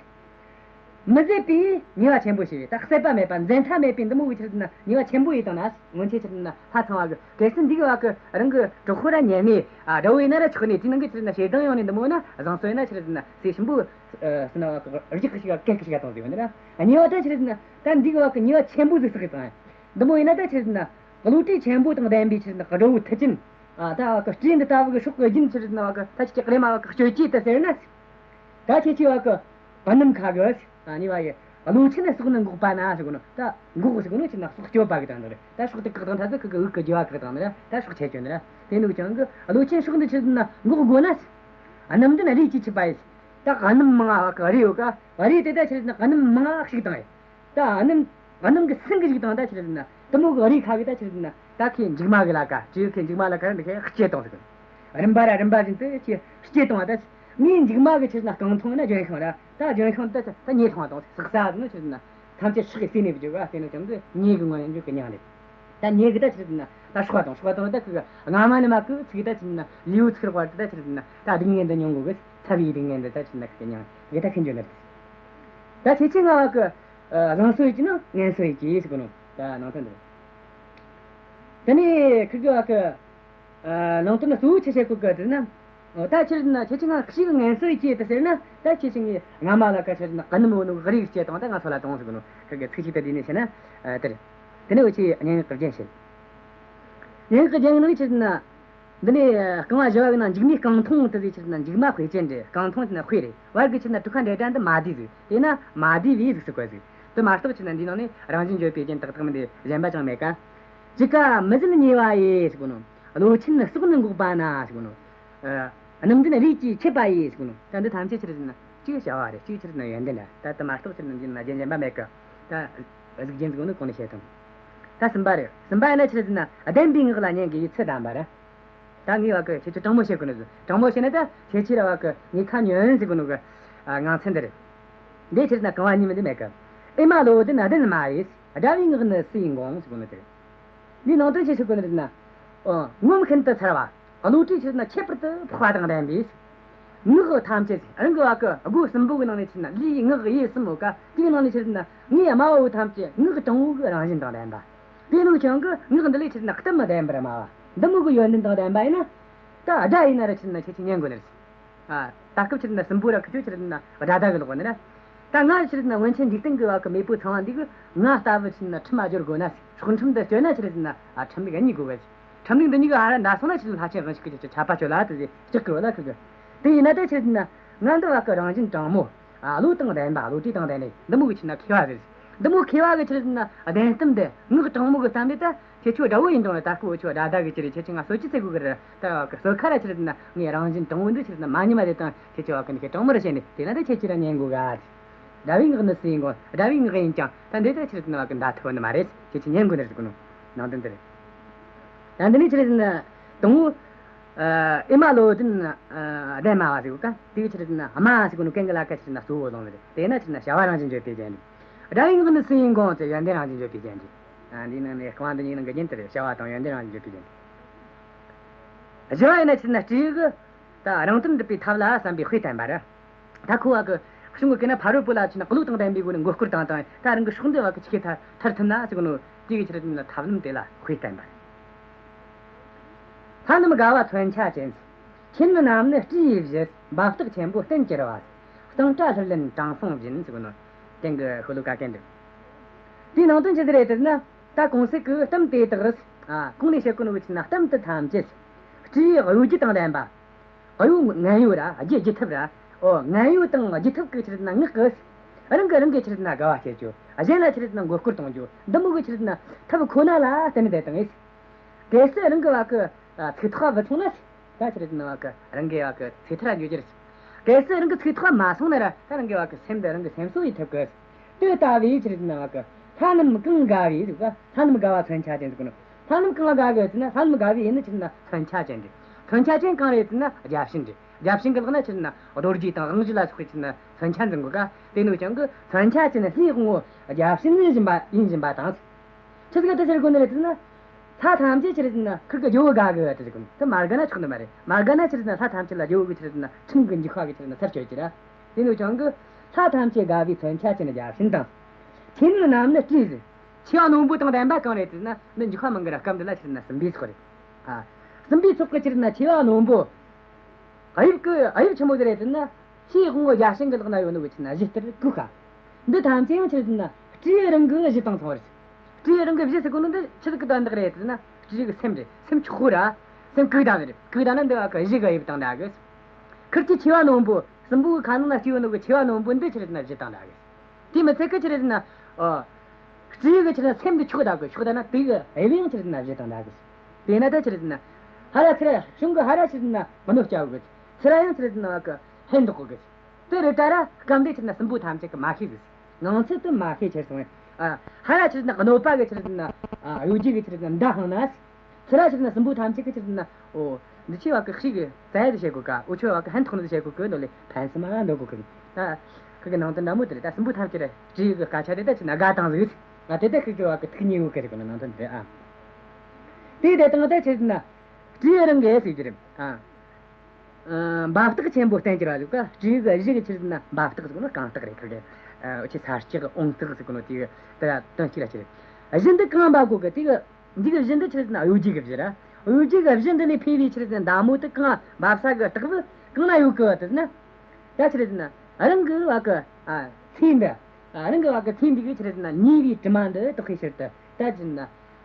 མི་བཟད་པའི་ཉེས་པ་ཆེན་པོ་ཞིག་རེད། ད་བསད་པ་མེད་པ་འཛད་མཐའ་མེད་པའི་འདི་མོ་གི་ཆི་རེད་ཟེར་ན་ཉེས་པ་ཆེན་པོ་ཡིན་བཏང་ན། སྔོན་ཆད་ཆི་རེད་ཟེར་ན་ལྷ་ཚངས་པ་གི་གལ་སྲིད་འདི་གི་བ་གི་རང་གི་གྲོགས་པོ་ར་ཉེ་གནས། ཨ། དགྲ་བོ་ཡིན་ན་ར་ཆོག་ནས་དེའི་ནང་གི་ཆི་རེད་ཟེར་ན་ཞེ་སྡང་ཡོང་ནས་འདི་མོ་ཡིན་ན་བཟང་སོ་ཡིན་ན་ཆི་རེད་ཟེར་ན་ཟས་ཞིམ་པོ་ཟེར་ན་བ་གི་རྒྱག་གི་ཞིག་ག་གལ་གི་ཞིག་ག་བཏང་ཟིག་ཡོད་ནི་ར། ཉེས་པ་ད་ཆི་རེད་ཟེར་ན་ད་འདི་གི་བ་གི་ཉེས་པ་ཆེན་པོ་ཟིག་བསགས་གི་བཏང་། འདི་མོ་ཡིན་ན་ད་ཆི་རེད་ཟེར་ན་བློ་གྲོས་ཆེན་པོ་དང་ལྡན་པའི་ཆི་རེད་ཟེར་ན་དགྲ་བོ་མཐུ་ཅན། ཨ། ད་བ་གི་སྤྲེའུ་འདི་ལྟ་བུ་གི་སྲོག་གི་རྒྱུན་ཆི་རེད་ཟེར་ན་བ་གི་ད་ཅིག་ཅིག་རེ་མ་བ་གི་གཅོད་རྒྱུ་དེ་ཟེར་ན། ད་ཁྱེད་ཀྱི་བ་གི་སྣུམ་ཁ་གི། ཨ། ནི་བ་ཡི། བློ་ཆེན་སྲོག་ནི་འགོག་པ་ན་ཟེར་གོ་ནོ། ད་འགོག་ཟེར་གོ་ནོ་ཆི་རེད་ན་སྲོག་གཅོད་པ་གི་དོན་དག་རེད། ད་སྲོག་དེ་བཀག་བཏང་ཐ་ཚོ་ཁི་གི་དབུགས་གི་རྒྱུ་བ་བཀག་བཏང་ནི་རེད། ད་སྲོག་ཆད་གཅོད་ནི་རེད། དེ་ནི་ཀྱང་གི་བློ་ཆེན་སྲོག་འདི་ཆི་རེད་ན་འགོག་དགོས་ན། སྣུམ་ལྡན་རས་ཀྱིས་འཁྱུད་པ་ཡིས། ད་སྣུམ་མང་ང་བ་གི་རས་ཡོད་ཀ། རས་དེ་ད་ཆི་རེད་ན་སྣུམ་མང་ང་བྱུགས་བཏང་ཡིན། ད་སྣུམ། སྣུམ་གི་སེན་གི་བྱུགས་བཏང་ད་ཆི་རེད་ན། དེ་མོ་གི་རས་ཁ་གི་ད་ཆི་རེད་ན། ད་ཁོས་མཇུག་མ་གི་ལ་ཀ། སྤྲེའུ་ཁོས་མཇུག་མ་ལ་ཀ་འདི་ཁོས་བསྐྱེད་བཏང་ཟིག། རིམ་པ་ར་རིམ་པ་བཞིན་དུ་ཁོས་བསྐྱེད་བཏང་བ་ད། ངའི་མཇུག་མ་གི་ཆི་རེད་ན་རྐང་འཐུང་ན་ལྗོན་ཤིང་ར། ད་ལྗོན་ཤིང་ད་ད་མྱེ་ཐོང་བ་དང་སྲེག་ཟ་ཟེར་ན་ཆི་རེད་ན། ཐམས་ཅད་སྲེག་གི་ཟོས་ནས་བརྗོད་པ་ཟེར་ན་ཀྱང་འདི་མྱེ་གི་ངོ་ནས་འཇུག་གི་མྱིང་རེད། ད་མྱེ་གི་ད་ཆི་རེད་ན་ད་སྲེག་བཏང་། སྲེག་བཏང་ད་ཁོ་གི་རྔ་མ་ནས་མར་གི་ཚིག་ད་ཆི་རེད་ན་ལེའུ་ཚིག་རོ་བར་དུ་ད་ཆི་རེད་ན་ད་སྡུག་བསྔལ་འདི་མྱོང་དགོས་གི། ཚ་བའི་སྡུག་བསྔལ་འདི་ད་ཆི་རེད་ན་ཁོ་གི་མྱིང་གི་ད་ཁོས་འཇོག་ནི་རེད། ད་ཁྱེད་ཀྱིས་ང་བ་གི། ཨ། བཟང་སོ་ཡིན་གྱི་ན་ངན་སོ་ཡིན་གྱི་ཟེར་གོ་ནོ། ད་ནང་དོན་འདི་རེད། དེ་ནས་ཁིར་གི་བ་གི། ཨ། ནང་དོན་གཙོ་བོ་ཆི་བཤད་གོ་གི་ཟེར་ན། ཨོ། ད་ཆི་རེད་ན་ཁྱེད་ཀྱིས་ང་ཤི་གི་ངན་སོང་སྐྱེས་ཏེ་ཟེར་ན། ད་ཁྱེད་ཀྱིས་ངའི་རྔ་མ་ལ་ཁ་ཆི་རེད་ན་གནམ་འོ་ནོ་གི་རིགས་སྐྱེས་དང་། ད་ང་སོ་ལ་དང་ཟེར་གོ་ནོ། ཁི་གི་ཚིག་ཅིག་ད་དེ་ནས་བཤད་ན། ཨ། དེ་རེད། དེ་ནས་འུ་ཆོས་སྙན་ངག་གི་རྒྱན་བཤད། སྙན་ངག་གི་རྒྱན་ནི་ཆི་རེད་ན། འདི་ནས་རྐང་བ་བཞི་བ་གི་ནང་མཇུག་མའི་རྐང་འཐུང་དེ་ཟིག་ཆི་རེད་ན་མཇུག་མ་དཔེ་ཅན་རེད། རྐང་འཐུང་ཟེར་ན་དཔེ་རེད། བར་གི་ཆི་རེད་ན་དྲུག་པ་འབྲེལ་སྒྲ་འདི་མ་བསྡུས་ཟིག། དེས་ན་མ་བསྡུས་པའི་གཟུགས་སུ་བཀོད་ཟིག། དེ་མ་གཏོགས་ཆི་རེད་ན་འདིའི་ནང་ནས་རང་བཞིན་བརྗོད་པའི་རྒྱན་ཏག་ཏག་མིན་ཏེ་གཞན་པ་ཅང་མེད་ཀ། ཅི་ཀ་མི་བཟད་ཉེ་བ་ཡི་ཟེར་གོ་ནོ། བློ་ཆེན་སྲོག་ནི་འགོག་པ་ན་ཟེར་གོ་ནོ། ཨ། སྣུམ་ལྡན་རིགས་ཀྱིས་ཁྱབ་པ་ཡི་ཟེར་གོ་ནོ། ད་འདི་ཐམས་ཅད་ཆི་རེད་ཟེར་ན་གཅིག་བྱ་བ་རེད། གཅིག་ཆི་རེད་ཟེར་ན་ཡོན་ཏན་རེད། ད་དེ་མ་གཏོགས་ཆི་རེད་ཟེར་ན་རྒྱན་གཞན་པ་མེད་གི། ད་གཟུགས་རྒྱན་ཟེར་གོ་ནོ་གོང་ནས་བཤད་དང་། ད་གསུམ་པ་རེད། གསུམ་པ་ཡིན་ན་ཆི་རེད་ཟེར་ན་བདེན་པའི་ངག་ལ་ཉན་དགོས་པའི་ཚུལ་བསྟན་པ་རེད། ད་ངས་བ་གི་ཁྱེད་ཚོ་དྲང་མོ་བཤད་དགོས་ནི་ཟིག། དྲང་མོ་བཤད་ན་ད་ཁྱེད་ཚོས་ར་བ་གི་ངས་ཁ་ཉོན་ཟེར་གོ་ནོ་གི། ཨ། ངང་ཚུལ་འདི་རེད། འདི་ཆི་རེད་ཟེར་ན་རྐང་བ་གཉིས་མིན་འདི་མེད་གི། ཨེ་མ་བློ་ལྡན་བདེན་སྨྲ་ཡིས། དགྲ་བོའི་ངག་ནི་སུ་ཡིས་འགོང་ཟེར་གོ་ནོ་དེ་རེད། འདིའི་ནང་དོན་ཆི་ཟེར་གོ་ནི་རེད་ན། ཨོ། ངོམ་ཤིན་ཏུ་ཚར་བ། བློ་གྲོས་ཆི་རེད་ན་ཁྱད་པར་དུ་འཕགས་པ་དང་ལྡན་པས། ངག་ཐམས་ཅད་རང་གི་བ་གི་སྒོ་གསུམ་པོ་གི་ནང་ནས་ཆི་རེད་ན་ལུས་ངག་ཡིད་གསུམ་པོ་ཀ། དེའི་ནང་ནས་ཆི་རེད་ན་ངའི་སྨྲ་བ་བོ་ཐམས་ཅད་ངག་དྲང་བོ་གི་རང་བཞིན་དང་ལྡན་པ། དེ་ནོ་ཀྱང་གི་ངག་འདི་ལས་ཆི་རེད་ན་གཏམ་མི་བདེན་པར་སྨྲ་བ། འདི་མོ་གི་ཡོན་ཏན་དང་ལྡན་པ་ཡིན་ན། ད་སྒྲ་ཡིན་ན་ར་ཆི་རེད་ན་ཁྱེད་ཀྱིས་ཉན་དགོས་ནི་རེད། ཨ། ད་སྐབས་ཆི་རེད་ན་སྲིན་པོ་ར་ཁི་ཆོ་ཆི་རེད་ན་སྒྲ་སྒྲ་གི་ལོག་ནི་ར། ད་ང་ཆི་རེད་ན་སྔོན་ཆད་འཇིག་རྟེན་གི་བ་གི་མེས་པོ་ཚངས་པ་འདི་གིས་ང་ལྟ་བུ་ཆི་རེད་ན་ཁྲིམས་མ་སྦྱོར་དགོས་ན། སྲོག་ཁྲིམས་འདི་གཅོད་ན་ཆི་རེད་ན། ཨ། ཁྲིམས་ལུགས་གཉིས་དགོས་གི། ཁྲིམས་ལུགས་འདི་གཉིས་གི་ཧ་ར་འདའ་སོང་ན་ཆི་རེད་ན་ལྷ་ཆེན་དབང་ཕྱུག་གིས་ཆི་ཆད་པ་གཅོད་ལ་དེ་ཟེར་སྐྲག་གི་ཡོད་ལ་ཁི་གི། དེ་ཡིན་ན་ད་ཆི་རེད་ན་ང་འདི་བ་གི་རང་བཞིན་དྲང་མོ། ཨ། བློ་དང་ལྡན་པ། བློ་གྲོས་དང་ལྡན་ནས་འདི་མོ་གི་ཆི་རེད་ན་མཁས་པ་ཟིག། འདི་མོ་མཁས་པ་གི་ཆི་རེད་ན་བདེན་གཏམ་འདི། ངག་དྲང་མོ་གི་གཏམ་འདི་ད། ཁྱེད་ཆོ་དགྲ་བོ་ཡིན་དང་ལ། ད་སྐུ་འུ་ཆོ་དགྲ་ཟླ་གི་ཅི་རེད། ཁྱེད་ཆོ་ང་གསོད་ཅི་ཟེར་དགོས་གི་རེད། ད་གི་གསོད་ཁ་ར་ཆི་རེད་ན་ངའི་རང་བཞིན་དྲང་བོ་འདི་ཆི་རེད་ན་མ་ཉམས་པ་རེད། དང་ཁྱེད་ཆོ་བ་གི་འདི་གི་དྲང་མོ་ར་བཤད་ནས། དེ་ན་ད་ཁྱེད་ཆོ་ར་ཉན་དགོས་ག། དགྲ་བོའི་ངག་ནི་སུ་ཡིས་འགོང་། དགྲ་བོའི་ངག་ཡིན་ཀྱང་ད་འདི་ད་ཆི་རེད་ན་བ་གི་འདའ་ཐུབ་ནི་མ་རེད། ཁྱེད་ཆོ་ཉན་དགོས་ནི་རེད་གོ་ནོ། ནང་དོན་འདི་རེད། ད་འདི་ནས་ཆི་རེད་ན་དང་བོ། ཨ། ཨེ་མ་བློ་ལྡན། ཨ། བདེན་སྨྲ་བ་ཟེར་གོ་ཀ། དེ་གི་ཆི་རེད་ན་སྨྲ་ཟེར་གོ་ནོ་གན་གི་ལ་ཀ་ཆི་རེད་ན་གཙོ་བོ་ལོང་ནི་རེད། དེ་ན་ཆི་རེད་ན་བྱ་བ་རང་བཞིན་བརྗོད་པའི་རྒྱན་རེད། དགྲ་བོའི་ངག་ནི་སུ་ཡིས་འགོང་ཟེར་ཡོན་ཏན་རང་བཞིན་བརྗོད་པའི་རྒྱན་རེད། ཨ། འདིའི་ནང་ནས་རྐང་བ་འདི་གཉིས་ནང་གི་རྒྱན་དེ་རེད། བྱ་བ་དང་ཡོན་ཏན་རང་བཞིན་བརྗོད་པའི་རྒྱན་རེད། བཞི་བ་ཡིན་ན་ཆི་རེད་ན་སྤྲེའུ་གིས་ད་རང་དོན་སྒྲུབ་པའི་ཐབས་ལ་བསམ་པའི་དཔེ་བསྟན་པ་རེད། ད་ཁོ་བ་གི་གཞུང་གི་སྐད་ན་ཕ་རོལ་པོ་ལ་ཆི་རེད་ན་བློ་དང་ལྡན་པའི་སྒོ་ནས་མགོ་སྐོར་བཏང་བཏང་། ད་རང་གི་སྲོག་འདི་བ་གི་ཆི་གེ་ཐར་ཐར་ཐུབ་ན་ཟེར་གོ་ནོ། དེ་གི་ཆི་རེད་ན་ཐབས་ལམ་དེ་ལ་དཔེ་བསྟན་པ་རེད། ལྷ་རྣམས་དགའ་བ་མཚོན་ཆ་ཅན། ཁྱེད་རྣམས་ནི་སྤྲེའུ་ཡི་གཞུ། འབབ་སྟེགས་ཆེན་པོ་བསྟན་གྱུར་པ། གཙང་སྦྲ་ལྷུར་ལེན་དྲང་སྲོང་བཞིན་ཟེར་གོ་ནོ། དེང་གི་ཤོ་ལོ་ཀ་གན་འདུག། དེའི་ནང་དོན་ཆི་ཟིག་རེད་ཟེར་ན། ད་གོང་གསལ་གི་གཏམ་དེ་དག་རེད། ཨ། གོང་ནས་བཤད་གོ་ནོ་གི་ཆི་རེད་ན་གཏམ་དེ་ཐམས་ཅད་སྤྲེའུའི་གཡོ་སྒྱུ་དང་ལྡན་པ། གཡོ་ངན་གཡོ་ར་སྒྱུ་སྒྱུ་ཐབས་ར། ཨོ། ངན་གཡོ་དང་སྒྱུ་ཐབས་ཀྱི་ཆི་རེད་ན་ངག་གིས་རང་གིས་རང་གི་ཆི་རེད་ན་དགའ་བ་སྐྱེད་རྒྱུ། གཞན་ལ་ཆི་རེད་ན་མགོ་སྐོར་གཏོང་རྒྱུ། འདི་མོ་གི་ཆི་རེད་ན་ཐབས་ཁོ་ན་ལ་བརྟེན་ནས་བསྡད་བཏང་ངེས། གལ་སྲིད་རང་གི་བ་གི། ཨ། ཚིག་ཐོག་བུད་སོང་ན། ད་ཆི་རེད་ན་བ་གི་རང་གི་བ་གི་ཚེ་ཐར་འགྱོ་རྒྱུ་རེད། གལ་སྲིད་རང་གི་ཚིག་ཐོག་མ་སོང་ན་ར། ད་རང་གི་བ་གི་སེམས་འདི་རང་གི་སེམས་གསོ་ཡེད་ཐུབ་གི། དེ་ལྟ་བུའི་ཆི་རེད་ན་བ་གི་ལྷ་རྣམས་གང་དགའ་བའི་ཟེར་ག། ལྷ་རྣམས་དགའ་བ་མཚོན་ཆ་ཅན་ཟེར་གོ་ནོ། ལྷ་རྣམས་གང་ལ་དགའ་གི་ཟེར་ན། ལྷ་རྣམས་དགའ་བའི་ཡུལ་ནི་ཆི་རེད་ན་མཚོན་ཆ་ཅན་རེད། མཚོན་ཆ་ཅན་གང་རེད་ཟེར་ན་བརྒྱ་བྱིན་རེད། བརྒྱ་བྱིན་གི་ལག་ན་ཆི་རེད་ན་རྡོ་རྗེ་དང་དབང་གཞུ་ལ་སོགས་པའི་ཆི་རེད་ན་མཚོན་ཆ་འཛིན་གོ་ཀ། དེ་ནོ་ཅང་གི་མཚོན་ཆ་ཅན་ལྷའི་དབང་པོ་བརྒྱ་བྱིན་ཡིན་བཞིན་པ་ཡིན་བཞིན་པ་དང་། ཆི་ཟིག་ག་དེ་ཟེར་གོ་ནི་རེད་ཟེར་ན། ལྷ་ཐམས་ཅད་ཆི་རེད་ཟེར་ན་ཁིར་གི་ཇོ་བོ་དགའ་གི་ཡོད་དེ་ཟེར་གོ་ནི། དེ་མ་དགའ་ན་ཆོག་ནི་མ་རེད། མ་དགའ་ན་ཆི་རེད་ཟེར་ན་ལྷ་ཐམས་ཅད་ལ་ཇོ་བོ་གི་ཆི་རེད་ཟེར་ན་ཁྲིམས་གི་འཇིགས་པ་གི་ཆི་རེད་ཟེར་ན་ཚར་གཅོད་ཀྱི་ར། དེ་ནོ་ཅང་གི་ལྷ་ཐམས་ཅད་དགའ་བའི་མཚོན་ཆ་ཅན་བརྒྱ་བྱིན་དང་། ཁྱེད་རྣམས་ནི་སྤྲེའུ་ཟེར། མཆེ་བ་རྣོན་པོ་དང་ལྡན་པ་གང་རེད་ཟེར་ན། འདི་འཇིགས་པ་མང་གི་ར། སྐབས་འདི་ལ་ཆི་རེད་ཟེར་ན་སྲིན་པོའི་ཚོགས་རེད། ཨ། སྲིན་པོའི་ཚོགས་གི་ཆི་རེད་ཟེར་ན་མཆེ་བ་རྣོན་པོ། དབྱིབས་ཀྱི་དབྱིབས་ཆི་མོ་ཟིག་རེད་ཟེར་ན། ལྷའི་དབང་པོ་བརྒྱ་བྱིན་གི་ལག་ན་ཡོད་ནོ་གི་ཆི་རེད་ན་གཞུ་ལྟར་གུག་ཤ། འདི་ཐམས་ཅད་ཡང་ཆི་རེད་ཟེར་ན་སྤྲེའུ་རང་གི་གཞུ་དང་མཚུངས་པ་རེད། སྤྲེའུ་རང་གི་གཞུ་ཟེར་གོ་ནོ་འདི་ཆི་ཟིག་གི་དོན་དག་རེད་ཟེར་ན། སྤྲེའུ་གི་སེམས་རེད། སེམས་འཁྱོག་པོ་ར། སེམས་གུག་ལྡང་ནི་རེད། གུག་ལྡང་ན་འདི་བ་གི་གཞུ་གི་དབྱིབས་དང་འདྲ་གི། ཁིར་གི་མཆེ་བ་རྣོན་པོ། སྲིན་པོའི་ཁ་ནང་ན་སྐྱེས་ཡོད་ནོ་གི་མཆེ་བ་རྣོན་པོ་འདི་ཆི་རེད་ཟེར་ན་གཞུ་དང་འདྲ་གི། དེ་མི་ཚད་གི་ཆི་རེད་ཟེར་ན། ཨོ། སྤྲེའུ་གི་ཆི་རེད་ན་སེམས་འདི་འཁྱོག་ལྡང་གི། འཁྱོག་ལྡང་ན་དེ་གི་དབྱིབས་ཡང་ཆི་རེད་ན་གཞུ་དང་འདྲ་གི། དེས་ན་ད་ཆི་རེད་ཟེར་ན། ཧ་ར་ཚུར་ར་གཞུང་གི་ཧ་ར་ཆི་རེད་ན་གནོད་སྐྱེལ་གི། ཚུར་ར་ཡང་ཆི་རེད་ཟེར་ན་བ་གི་ཕན་འདོགས་གི། དེ་རེད་ད་ར་སྐབས་འདི་ཆི་རེད་ན་སྲིན་པོ་ཐམས་ཅད་གིས་མ་ཤེས་གི། ནང་ཚུལ་དེ་མ་ཤེས་ཁྱེར་སོང་བས། ཨ། ཧ་ར་ཆི་རེད་ན་གནོད་པ་གི་ཆི་རེད་ན། ཨ། གཡོ་སྒྱུ་གི་ཆི་རེད་ན་མདའ་འཕངས་ན། ཚུར་ར་ཆི་རེད་ན་སྲིན་པོ་ཐམས་ཅད་གིས་ཆི་རེད་ན། ཨོ། འདི་ཆེ་བ་གི་ཤི་གི་ཙ་ཡ་དེ་བྱེད་གོ་ཀ། འུ་ཆོ་བ་གི་ཕན་ཐོགས་ནི་དེ་བྱེད་གོ་གི་ནོ་ལས་ཕན་སེམས་མ་འདོད་གོ་གི། ད་ཁི་གི་ནང་དོན་འདྲ་མོ་དེ་རེད། ད་སྲིན་པོ་ཐམས་ཅད་ར་སྤྲེའུ་གི་སྐད་ཆ་དེ་ད་ཆི་རེད་ན་དགའ་བཏང་ཟིག། ཨ། དེ་ད་ཁི་གི་བ་གི་ཐུགས་མཉེས་གོ་གི་རེད་གོ་ནོ་ནང་དོན་དེ་རེད། ཨ། དེ་དེ་དང་ད་ཆི་རེད་ན་སྤྲེའུ་རང་གི་ཟེར་རྒྱུ་རེད། ཨ། ཨ། འབབ་སྟེགས་ཆེན་པོ་བསྟན་གྱུར་པ་ཟེར་ག། སྤྲེའུ་གི་གཞུ་གི་ཆི་རེད་ན་འབབ་སྟེགས་ཟེར་གོ་ནོ་རྐང་སྟེགས་རེད། ཁིར་གི། ཨ། འུ་ཆོས་ས་སྐྱ་གི་འོང་སྟེགས་ཟེར་གོ་ནོ་དེ་གི་དེ་ལ་དོན་གཅིག་ར་ཆི་རེད། གཞུ་འདི་གང་འབབ་གོ་གི། དེ་གི་འདི་གི་གཞུ་འདི་ཆི་རེད་ན་གཡོ་སྒྱུ་གི་གཞུ་ར། གཡོ་སྒྱུ་གི་གཞི་འདི་ལས་འཕེལ་བའི་ཆི་རེད་ཟེར་ན་མདའ་མོ་དེ་གང་འབབ་ས་གི་རྟགས་བུ་གང་ན་ཡོད་གི་ཟེར་ན། ད་ཆི་རེད་ཟེར་ན་རང་གི་བ་གི་ཨ་ཚེ་འདི། ཨ་རང་གི་བ་གི་ཚེ་འདི་གི་ཆི་རེད་ཟེར་ན་ཉེ་བའི་དྲི་མ་འདི་དག་གི་ཕྱིར་དུ། ད་ཆི་རེད་ཟེར་ན་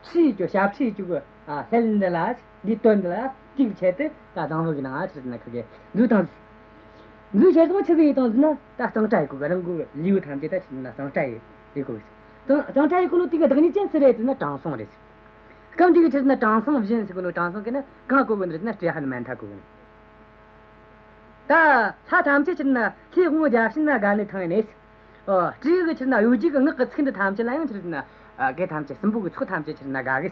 ཕྱིའི་ཅོ་ཞབས་ཕྱིའི་ཅོ་གི་ཨ་ལྷ་འདི་ལ་འདིའི་དོན་འདི་ལ་དེའི་ཆེད་དུ་ད་རྫིང་བུ་གི་ནང་ཆི་རེད་ཟེར་ན་ཁི་གེ་འཛུལ་དང་འཛུལ་ཆེད་དུ་ཆི་ཟིག་ཡེད་དང་ཟེར་ན། ད་གཙང་སྦྲ་ཡེད་གོ་གི། རང་གི་ལུས་ཐམས་ཅད་ད་ཆི་རེད་ཟེར་ན་གཙང་སྦྲ་ཡེད་ཡེད་གོ་གི། གཙང་སྦྲ་ཡེད་གོ་ནོ་དེ་གི་བདག་ཉིད་ཅན་སུ་རེད་ཟེར་ན་དྲང་སྲོང་རེད། སྐབས་འདི་གི་ཆི་རེད་ཟེར་ན་དྲང་སྲོང་བཞིན་ཟེར་གོ་ནོ་དྲང་སྲོང་གི་ནི་གང་གོ་གི་ནི་རེད་ཟེར་ན་སྤྲེའུ་ཧ་ནུ་མན་ཐ་གོ་གི་ནི། ད་ལྷ་ཐམས་ཅད་ཆི་རེད་ཟེར་ན་ལྷའི་དབང་བོ་བརྒྱ་བྱིན་ན་དགའ་ནི་ཐང་ཡིན་ནས། ཨོ། སྤྲེའུ་གི་ཆི་རེད་ཟེར་ན་གཡོ་སྒྱུ་གི་ངག་གི་ཚིག་འདི་ཐམས་ཅད་ལ་ཡང་ཆི་རེད་ཟེར་ན་ཨ་གེ་ཐམས་ཅད་སྲིན་པོ་གི་ཚོགས་ཐམས་ཅད་ཆི་རེད་ཟེར་ན་དགའ་གི།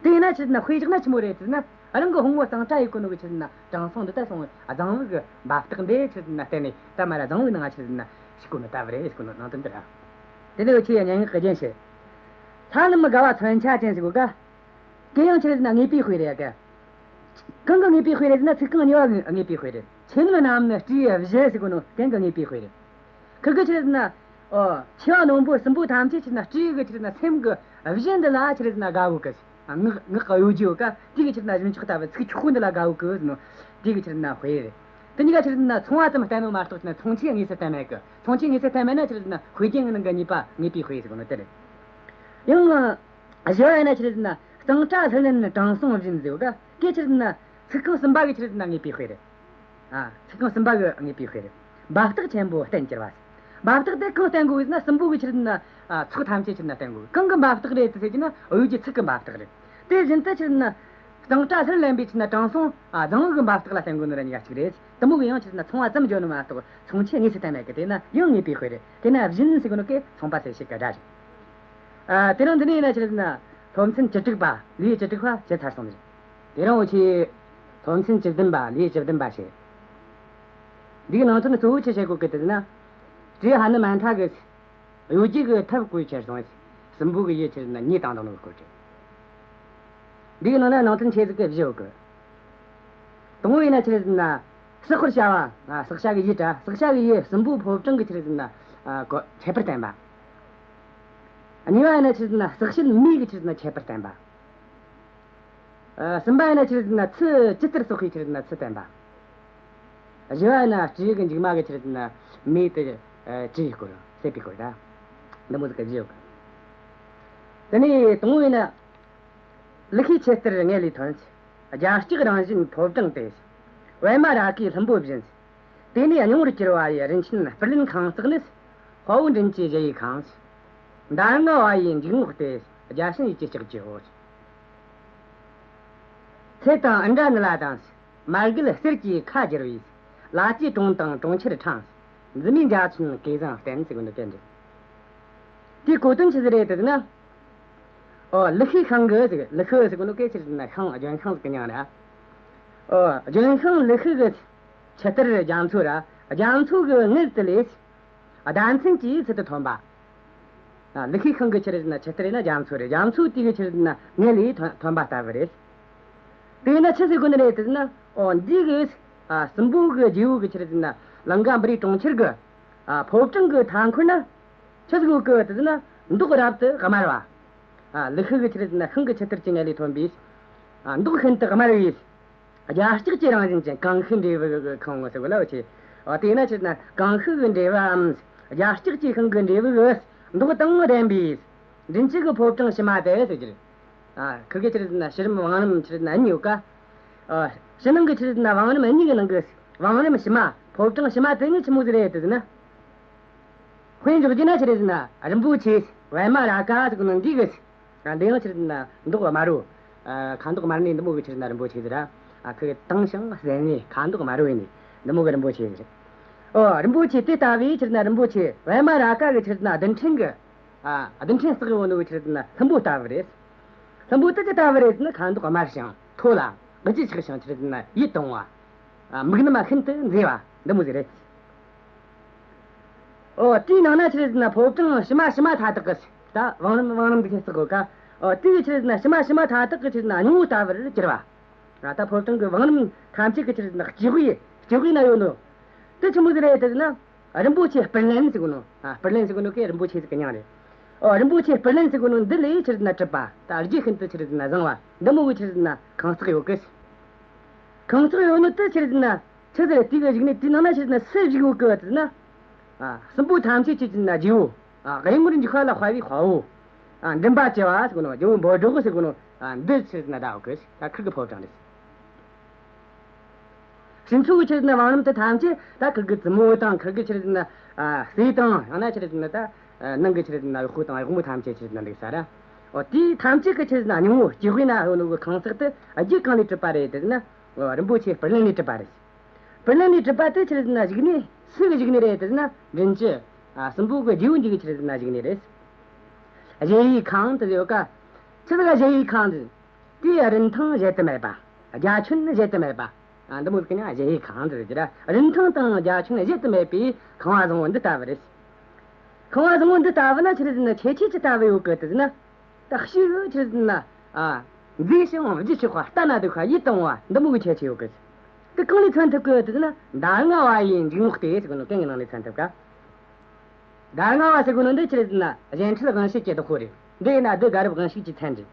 དེ་ཡིན་ན་ཆི་རེད་ཟེར་ན་དཔེ་བཞག་ན་ཆི་མོ་རེད་ཟེར་ན། རང་གི་ཕུང་པོ་གཙང་སྦྲ་ཡེད་གོ་ནོ་གི་ཆི་རེད་ཟེར་ན་དྲང་སྲོང་འདི་ད་སོང་བས་རྫིང་བུ་གི་འབབ་སྟེགས་འདི་ཆི་རེད་ཟེར་ན་བསྟན་ནས། ད་མ་ར་རྫིང་བུའི་ནང་ང་ཆི་རེད་ཟེར་ན་ཞུགས་གོ་ནོ་ལྟ་བུ་རེད་ཟེར་གོ་ནོ་ནང་དོན་འདི་ར། དེ་ནས་འུ་ཆོས་ཡ་སྙན་ངག་གི་རྒྱན་བཤད། ལྷ་རྣམས་དགའ་བ་མཚོན་ཆ་ཅན་ཟེར་གོ་ག། དེ་ཡང་ཆི་རེད་ཟེར་ན་ངེས་པའི་དཔེ་རེད་ཡ་ག། གང་གི་ངེས་པའི་དཔེ་རེད་ཟེར་ན་ཚིག་རྐང་གཉིས་པ་གི་ངེས་པའི་དཔེ་རེད། ཆེ་ནི་རྣམས་ནི་སྤྲེའུ་བཞི་ཟེར་གོ་ནོ་གན་གི་ངེས་པའི་དཔེ་རེད། ཁི་གེ་ཆི་རེད་ཟེར་ན། ཨོ། མཆེ་བ་རྣོན་པོ་སྲིན་པོ་ཐམས་ཅད་ཆི་རེད་ཟེར་ན་སྤྲེའུ་གི་ཆི་རེད་ཟེར་ན་སེམས་གི་གཞི་འདི་ལ་ཆི་རེད་ཟེར་ན་དགའ་གོ་གི། ངག་ངག་གི་གཡོ་སྒྱུ་ག་དེ་གི་ཆི་རེད་ཟེར་ན་གཞུ་མཆོག་ལྟ་བུ་ཚིག་འཁྱོག་པོ་འདི་ལ་དགའ་གོ་གི་ཟེར་ནོ། དེ་གི་ཆི་རེད་ཟེར་ན་དཔེ་རེད། དེ་གཉིས་ཀ་ཆི་རེད་ཟེར་ན་མཚུངས་པ་ཙམ་བསྟན་ནོ་མ་གཏོགས་ཆི་རེད་ཟེར་ན་མཚུངས་ཆོས་དངོས་སུ་བསྟན་མེད་གི། མཚུངས་ཆོས་དངོས་སུ་བསྟན་མེད་ན་ཆི་རེད་ཟེར་ན་དཔེ་རྒྱན་གི་ནང་གི་གཉིས་པ་ངེས་པའི་དཔེ་ཟེར་གོ་ནོ་དེ་རེད། ཡང་། བཞི་བ་ཡིན་ན་ཆི་རེད་ཟེར་ན་གཙང་སྦྲ་ལྷུར་ལེན་དྲང་སྲོང་བཞིན་ཟེར་ག་གེ་ཆི་རེད་ཟེར་ན་ཚིག་རྐང་གསུམ་པ་གི་ཆི་རེད་ཟེར་ན་ངེས་པའི་དཔེ་རེད། ཨ། ཚིག་རྐང་གསུམ་པ་གི་ངེས་པའི་དཔེ་རེད། འབབ་སྟེགས་ཆེན་པོ་བསྟན་གྱུར་པ། འབབ་སྟེགས་དེ་གང་བསྟན་གོ་གི་ཟེར་ན་སྲིན་པོ་གི་ཆི་རེད་ཟེར་ན་ཨ་ཚོགས་ཐམས་ཅད་ཆི་རེད་ཟེར་ན་བསྟན་གོ་གི། གང་གི་འབབ་སྟེགས་རེད་དེ་ཟེར་གྱི་ན་གཡོ་སྒྱུ་ཚིག་གི་འབབ་སྟེགས་རེད། དེ་བཞིན་དུ་ཆི་རེད་ཟེར་ན་གཙང་སྦྲ་ལྷུར་ལེན་པའི་ཆི་རེད་ཟེར་ན་དྲང་སྲོང་ཨ་རྫིང་བུ་གི་འབབ་སྟེགས་ལ་བསྟན་གོ་ནི་ར་གཉིས་ཀ་གཅིག་རེད། དེ་མོ་གི་ཡང་ཆི་རེད་ཟེར་ན་མཚུངས་པ་ཙམ་བརྗོད་ནི་མ་གཏོགས་མཚུངས་ཆོས་དངོས་སུ་བསྟན་མེད་གི། དེས་ན་ཡང་ངེས་པའི་དཔེ་རེད། དེས་ན་བཞིན་ཟེར་གོ་ནོ་གེ་མཚུངས་པ་གསལ་བྱེད་གི་སྒྲ་རེད། ཨ། དེ་རིང་འདི་ནས་ཡིན་ན་ཆི་རེད་ཟེར་ན་སློབ་ཚན་བཅུ་དྲུག་པ། ལེའུ་བཅུ་དྲུག་པ་བྱས་ཚར་སོང་ཟིག། དེ་རིང་འུ་ཆོས་སློབ་ཚན་བཅུ་བདུན་པ། ལེའུ་བཅུ་བདུན་པ་བྱས། འདིའི་ནང་དོན་གཙོ་བོ་ཆི་བྱེད་གོ་གི་དེ་ཟེར་ན། སྤྲེའུ་ཧ་ནུ་མན་ཐ་གིས་གཡོ་སྒྱུ་གི་ཐབས་བཀོལ་ཁྱེར་སོང་ཟིག། སྲིན་པོ་གི་ཡུལ་ཆི་རེད་ཟེར་ན་མྱེ་བཏང་བཏང་ནོ་གི་སྐོར་རེད། འདིའི་ནང་ན་ནང་དོན་ཆེ་ཟིག་གི་བཞི་ཡོད་གི། དང་པོ་ཡིན་ན་ཆི་རེད་ཟེར་ན། བསྲེག་པར་བྱ་བ། ཨ། བསྲེག་བྱ་གི་ཡུལ་ར། བསྲེག་བྱ་གི་ཡུལ་སྲིན་པོ་ཕོ་བྲང་གི་ཆི་རེད་ཟེར་ན། ཨ། གོ་ཁྱད་པར་བསྟན་པ། གཉིས་པ་ཡིན་ན་ཆི་རེད་ཟེར་ན་བསྲེག་བྱེད་མེ་གི་ཆི་རེད་ཟེར་ན་ཁྱད་པར་བསྟན་པ། ཨ། གསུམ་པ་ཡིན་ན་ཆི་རེད་ཟེར་ན་ཚུལ་ཇི་ལྟར་གསོག་པའི་ཆི་རེད་ཟེར་ན་ཚུལ་བསྟན་པ། བཞི་བ་ཡིན་ན་སྤྲེའུ་གི་མཇུག་མ་གི་ཆི་རེད་ཟེར་ན་མེ་དེ་ཨ་བཀྲུ་བའི་སྐོར། བསྲེག་པའི་སྐོར་ར། འདི་མོ་ཟིག་གི་བཞི་ཡོད་གི། དེ་ནས་དང་པོ་ཡིན་ན། ལི་ཤིའི་ཆུ་གཏེར་ངེད་ལས་ཐོན། རྒྱ་སྐྱེགས་རང་བཞིན་ཕོ་བྲང་སྟེ། པདྨ་རཱ་གའི་ལྷུན་པོ་བཞིན། དེ་ནས་སྙིང་པོར་གྱུར་པ་ཡི། རིན་ཆེན་སྤུར་ལེན་ཁང་བརྩེགས་ནི། དཔའ་བོ་མགྲིན་བཅུའི་གཞལ་ཡས་ཁང་། མདའ་ལྔ་པ་ཡི་འཇུག་ངོགས་ཏེ། བརྒྱ་བྱིན་ཡིད་ཀྱིས་ལྕགས་ཀྱུའོ། ཚེ་དང་ཨིནྡྲ་ནཱི་ལ་དང་། མར་གད་གསེར་གྱི་ཁ་སྦྱར་བའི། ལ་ལྕེ་གྲོང་དང་གྲོང་ཁྱེར་ཕྲེང་། འཛིན་མའི་འཇའ་ཚོན་གོས་བཟང་བསྟན། ཟེར་གོ་ནོ་གན་རེད། དེའི་གོ་དོན་ཆི་ཟིག་རེད་དེ་ཟེར་ན། ཨོ། ལི་ཤིའི་ཤིང་གི་ཟིག། ལི་ཤི་ཟེར་གོ་ནོ་གན་ཆི་རེད་ཟེར་ན་ཤིང་། ལྗོན་ཤིང་ཟིག་གི་མྱིང་རེད། ཨོ། ལྗོན་ཤིང་ལི་ཤི་གི་ཆུ་གཏེར་རྒྱ་མཚོ་ར། རྒྱ་མཚོ་གི་མངལ་དེ་ལས་ཟླ་མཚན་གྱི་ཚུལ་དུ་ཐོན་པ། ཨ། ལི་ཤིའི་ཤིང་གི་ཆི་རེད་ཟེར་ན་ཆུ་གཏེར་ཡིན་ན་རྒྱ་མཚོ་རེད། རྒྱ་མཚོ་དེ་གི་ཆི་རེད་ཟེར་ན་མངལ་ལས་ཐོན་ཐོན་པ་ལྟ་བུ་རེད། དེ་ཡིན་ན་ཆི་ཟེར་གོ་ནི་རེད་དེ་ཟེར་ན། ཨོ། འདི་གི། ཨ། སྲིན་པོ་གི་རྗེ་བོ་གི་ཆི་རེད་ཟེར་ན་ལང་ཀ་པུ་རིའི་གྲོང་ཁྱེར་གི། ཨ། ཕོ་བྲང་གི་མཐའ་འཁོར་ན་ཆི་ཟིག་ཡོད་གི་དེ་ཟེར་ན། མདོག་རབ་ཏུ་དམར་བ། ཨ། ལི་ཤི་གི་ཆི་རེད་ཟེར་ན་ཤིང་གི་ཆུ་གཏེར་གྱི་མངལ་ལས་ཐོན་པའི། ཨ། མདོག་ཤིན་ཏུ་དམར་བའི། རྒྱ་སྐྱེགས་ཀྱི་རང་བཞིན་ཅན། ཀང་ཤུའི་འབྲས་བུ་གི་ཁང་ངོ་ཟེར་གོ་ལ་འུ་ཆོས། ཨ། དེས་ན་ཆི་རེད་ཟེར་ན་ཀང་ཤུའི་འབྲས་བུའམ། རྒྱ་སྐྱེགས་ཀྱི་ཤིང་གི་འབྲས་བུ་གི་མདོག་དང་ལྡན་པའི། མགྲིན་བཅུ་གི་ཕོ་བྲང་ཕྱི་མ་དེ་ཟེར་གྱི་རེད། ཨ། ཁི་གེ་ཆི་རེད་ཟེར་ན་ཕྱི་རིམ་བང་རིམ་ཆི་རེད་ཟེར་ན་གཉིས་ཡོད་ཀ། ཨ། ཕྱི་ནང་གི་ཆི་རེད་ཟེར་ན་བང་རིམ་གཉིས་ཀྱི་ནང་གི་བང་རིམ་ཕྱི་མ། ཕོ་བྲང་ཕྱི་མ་དེ་ནི་ཆི་མོ་ཟིག་རེད་དེ་ཟེར་ན། དཔེ་འཇོག་རྒྱུ་ན་ཆི་རེད་ཟེར་ན་རིན་པོ་ཆེ་པདྨ་རཱ་ག་ཟེར་གོ་ནོ་འདི་གི། ཨ། འདི་ཡང་ཆི་རེད་ཟེར་ན་མདོག་དམར་པོ། ཨ། ཁ་མདོག་དམར་ནི་འདི་མོ་གི་ཆི་རེད་ཟེར་ན་རིན་པོ་ཆེ་ཟིག་ར། ཨ། ཁི་གེ་དྭངས་ཤིང་གསལ་ནི་ཁ་མདོག་དམར་པོ་ཡིན་ནི་འདི་མོ་གི་རིན་པོ་ཆེ་ཟིག་རེད། ཨོ། རིན་པོ་ཆེ་དེ་ལྟ་བུའི་ཆི་རེད་ཟེར་ན་རིན་པོ་ཆེ་པདྨ་རཱ་ག་གི་ཆི་རེད་ཟེར་ན་རྡུལ་ཕྲན་གི། ཨ། རྡུལ་ཕྲན་བསྲེགས་ཡོད་ནོ་གི་ཆི་རེད་ཟེར་ན་ལྷུན་པོ་ལྟ་བུ་རེད། ལྷུན་པོ་དེ་ཅི་ལྟ་བུ་རེད་ཟེར་ན་ཁ་མདོག་དམར་ཞིང་མཐོ་ལ་དབུ་རྒྱུད་ཆགས་ཤིང་ཆི་རེད་ཟེར་ན་ཡིད་དུ་འོང་བ། ཨ། མིག་རྣམ་ཤིན་ཏུ་མཛེས་པ་འདི་མོ་ཟིག་རེད། ཨོ། དེའི་ནང་ན་ཆི་རེད་ཟེར་ན་ཕོ་བྲང་ཕྱི་མ་ཕྱི་མ་མཐའ་དག་གི་ད་བང་རིམ་བང་རིམ་འདི་ཁས་བརྩེགས་གོ་ཀ། ཨོ། དེ་གི་ཆི་རེད་ཟེར་ན་ཕྱི་མ་ཕྱི་མ་མཐའ་དག་གི་ཆི་རེད་ཟེར་ན་སྙིང་པོ་ལྟ་བུར་གྱུར་པ། ཨ། ད་ཕོ་བྲང་གི་བང་རིམ་ཐམས་ཅད་ཀྱི་ཆི་རེད་ཟེར་ན་སྤྱི་དབུས། སྤྱི་དབུས་ན་ཡོད་ནོ། དེ་ཆི་མོ་ཟིག་རེད་དེ་ཟེར་ན། རིན་པོ་ཆེ་སྤུར་ལེན་ཟེར་གོ་ནོ། ཨ། སྤུར་ལེན་ཟེར་གོ་ནོ་གན་རིན་པོ་ཆེ་ཟིག་གི་མྱིང་རེད། ཨོ། རིན་པོ་ཆེ་སྤུར་ལེན་ཟེར་གོ་ནོ་འདི་ལས་ཆི་རེད་ཟེར་ན་གྲུབ་པ། ད་རྒྱུ་ཤིན་ཏུ་ཆི་རེད་ཟེར་ན་བཟང་བ་འདི་མོ་གི་ཆི་རེད་ཟེར་ན་ཁང་བརྩེགས་ཡོད་གི། ཁང་བརྩེགས་ཡོད་ནོ་དེ་ཆི་རེད་ཟེར་ན་ཆི་ཟིག་རེད། དེ་གི་བཞུགས་གནས་དེའི་ནང་ན་ཆི་རེད་ཟེར་ན་སུ་བཞུགས་ཡོད་གི་ཟེར་ན། ཨ། སྲིན་པོ་ཐམས་ཅད་ཆི་རེད་ཟེར་ན་རྗེ་བོ། ཨ། གཡུལ་ངོར་འཇུག་པ་ལ་དཔའ་བའི་དཔའ་བོ། ཨ། མགྲིན་པ་བཅུ་བ་ཟེར་གོ་ནོ། རྒྱལ་པོ་འབོད་སྒྲོགས་ཟེར་གོ་ནོ། ཨ། འདི་ཆི་རེད་ཟེར་ན་ད་ཡོད་གི། ད་ཁིར་གི་ཕོ་བྲང་རེད། ཕྱི་ཕྱོགས་ཀྱི་ཆི་རེད་ཟེར་ན་བང་རིམ་དེ་ཐམས་ཅད་ད་ཁིར་གི་བཙུན་མོ་དང་ཁིར་གི་ཆི་རེད་ཟེར་ན། ཨ། སྲས་དང་། ཡང་ན་ཆི་རེད་ཟེར་ན་ད། ཨ། ནང་གི་ཆི་རེད་ཟེར་ན་གཡོག་པོ་དང་གཡོག་མོ་ཐམས་ཅད་ཆི་རེད་ཟེར་ན་འདུག་ས་ར། འོ། དེ་ཐམས་ཅད་ཀྱི་ཆི་རེད་ཟེར་ན་སྙིང་བོ་སྐྱེ་དགུའི་ན་ཡོད་ནོ་གི་ཁང་བརྩེགས་དེ་རྒྱུ་གང་ལས་གྲུབ་པ་རེད་ཟེར་ན། འོ། རིན་པོ་ཆེ་སྤུར་ལེན་ལས་གྲུབ་པ་རེད། སྤུར་ལེན་ལས་གྲུབ་པ་དེ་ཆི་རེད་ཟེར་ན་བཞུགས་གནས་སུ་གི་བཞུགས་གནས་རེད་ཟེར་ན། མགྲིན་བཅུ། ཨ། སྲིན་པོ་གི་རྗེ་བོ་འདི་གི་ཆི་རེད་ཟེར་ན་བཞུགས་གནས་རེད། གཞལ་ཡས་ཁང་དེ་ཡོད་ཀ། ཆི་ཟིག་ག་གཞལ་ཡས་ཁང་དེ། དེའི་རིན་ཐང་གཞལ་དུ་མེད་པ། རྒྱ་ཁྱོན་གཞལ་དུ་མེད་པ། ཨ། འདི་མོ་ཟིག་གི་མྱིང་གཞལ་ཡས་ཁང་དེ་ཟེར་ར། རིན་ཐང་དང་རྒྱ་ཁྱོན་གཞལ་དུ་མེད་པའི་ཁང་བ་བཟང་བོ་འདི་ལྟ་བུ་རེད། ཁང་བ་བཟང་བོ་འདི་ལྟ་བུ་ན་ཆི་རེད་ཟེར་ན་ཁྱད་ཆོས་ཅི་ལྟ་བུ་ཡོད་གི་ཟེར་ན། ད་ཕྱི་ཆི་རེད་ཟེར་ན། ཨ། མཛེས་ཤིང་བརྗིད་ཆེ་བ། ལྟ་ན་སྡུག་པ། ཡིད་དུ་འོང་བ་འདི་མོ་གི་ཁྱད་ཆོས་ཡོད་གི། དེ་གང་ལས་མཚོན་ཐུབ་གི་ཟེར་ན། མདའ་ལྔ་བ་ཡི་འཇུག་ངོགས་ཏེ་ཟེར་གོ་ནོ་གན་གི་ནང་ལས་མཚོན་ཐུབ་ཀ། མདའ་ལྔ་བ་ཟེར་གོ་ནོ་འདི་ཆི་རེད་ཟེར་ན་གཞན་འཕྲུལ་དབང་ཕྱུག་གི་བདག་པོ་རེད། འདི་ཡིན་ན་བདུད་དགའ་རབ་དབང་ཕྱུག་གི་མཚན་རེད།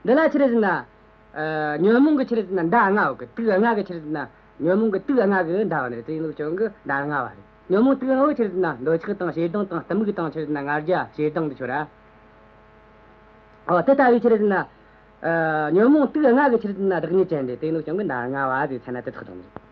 འདི་ལ་ཆི་རེད་ཟེར་ན། ཨ། ཉོན་མོངས་གི་ཆི་རེད་ཟེར་ན་མདའ་ལྔ་བོ་གི། དུག་ལྔ་གི་ཆི་རེད་ཟེར་ན། ཉོན་མོངས་གི་དུག་ལྔ་གི་མདའ་བ་ནི་རེད། དེ་ཡིན་ནོ་རྐྱེན་གིས་མདའ་ལྔ་བ་རེད། ཉོན་མོངས་དུག་ལྔ་བོ་ཆི་རེད་ཟེར་ན་འདོད་ཆགས་དང་ཞེ་སྡང་དང་གཏི་མུག་དང་ཆི་རེད་ཟེར་ན་ང་རྒྱལ་ཞེ་སྡང་འདི་ཆོ་ར། ཨོ། དེ་ལྟ་བུའི་ཆི་རེད་ཟེར་ན། ཨ། ཉོན་མོངས་དུག་ལྔ་གི་ཆི་རེད་ཟེར་ན་བདག་ཉིད་ཅན་རེད། དེ་ཡིན་ནོ་རྐྱེན་གིས་མདའ་ལྔ་བ་ཟེར་མཚན་ན་དེ་ཐོགས་དང་ནི།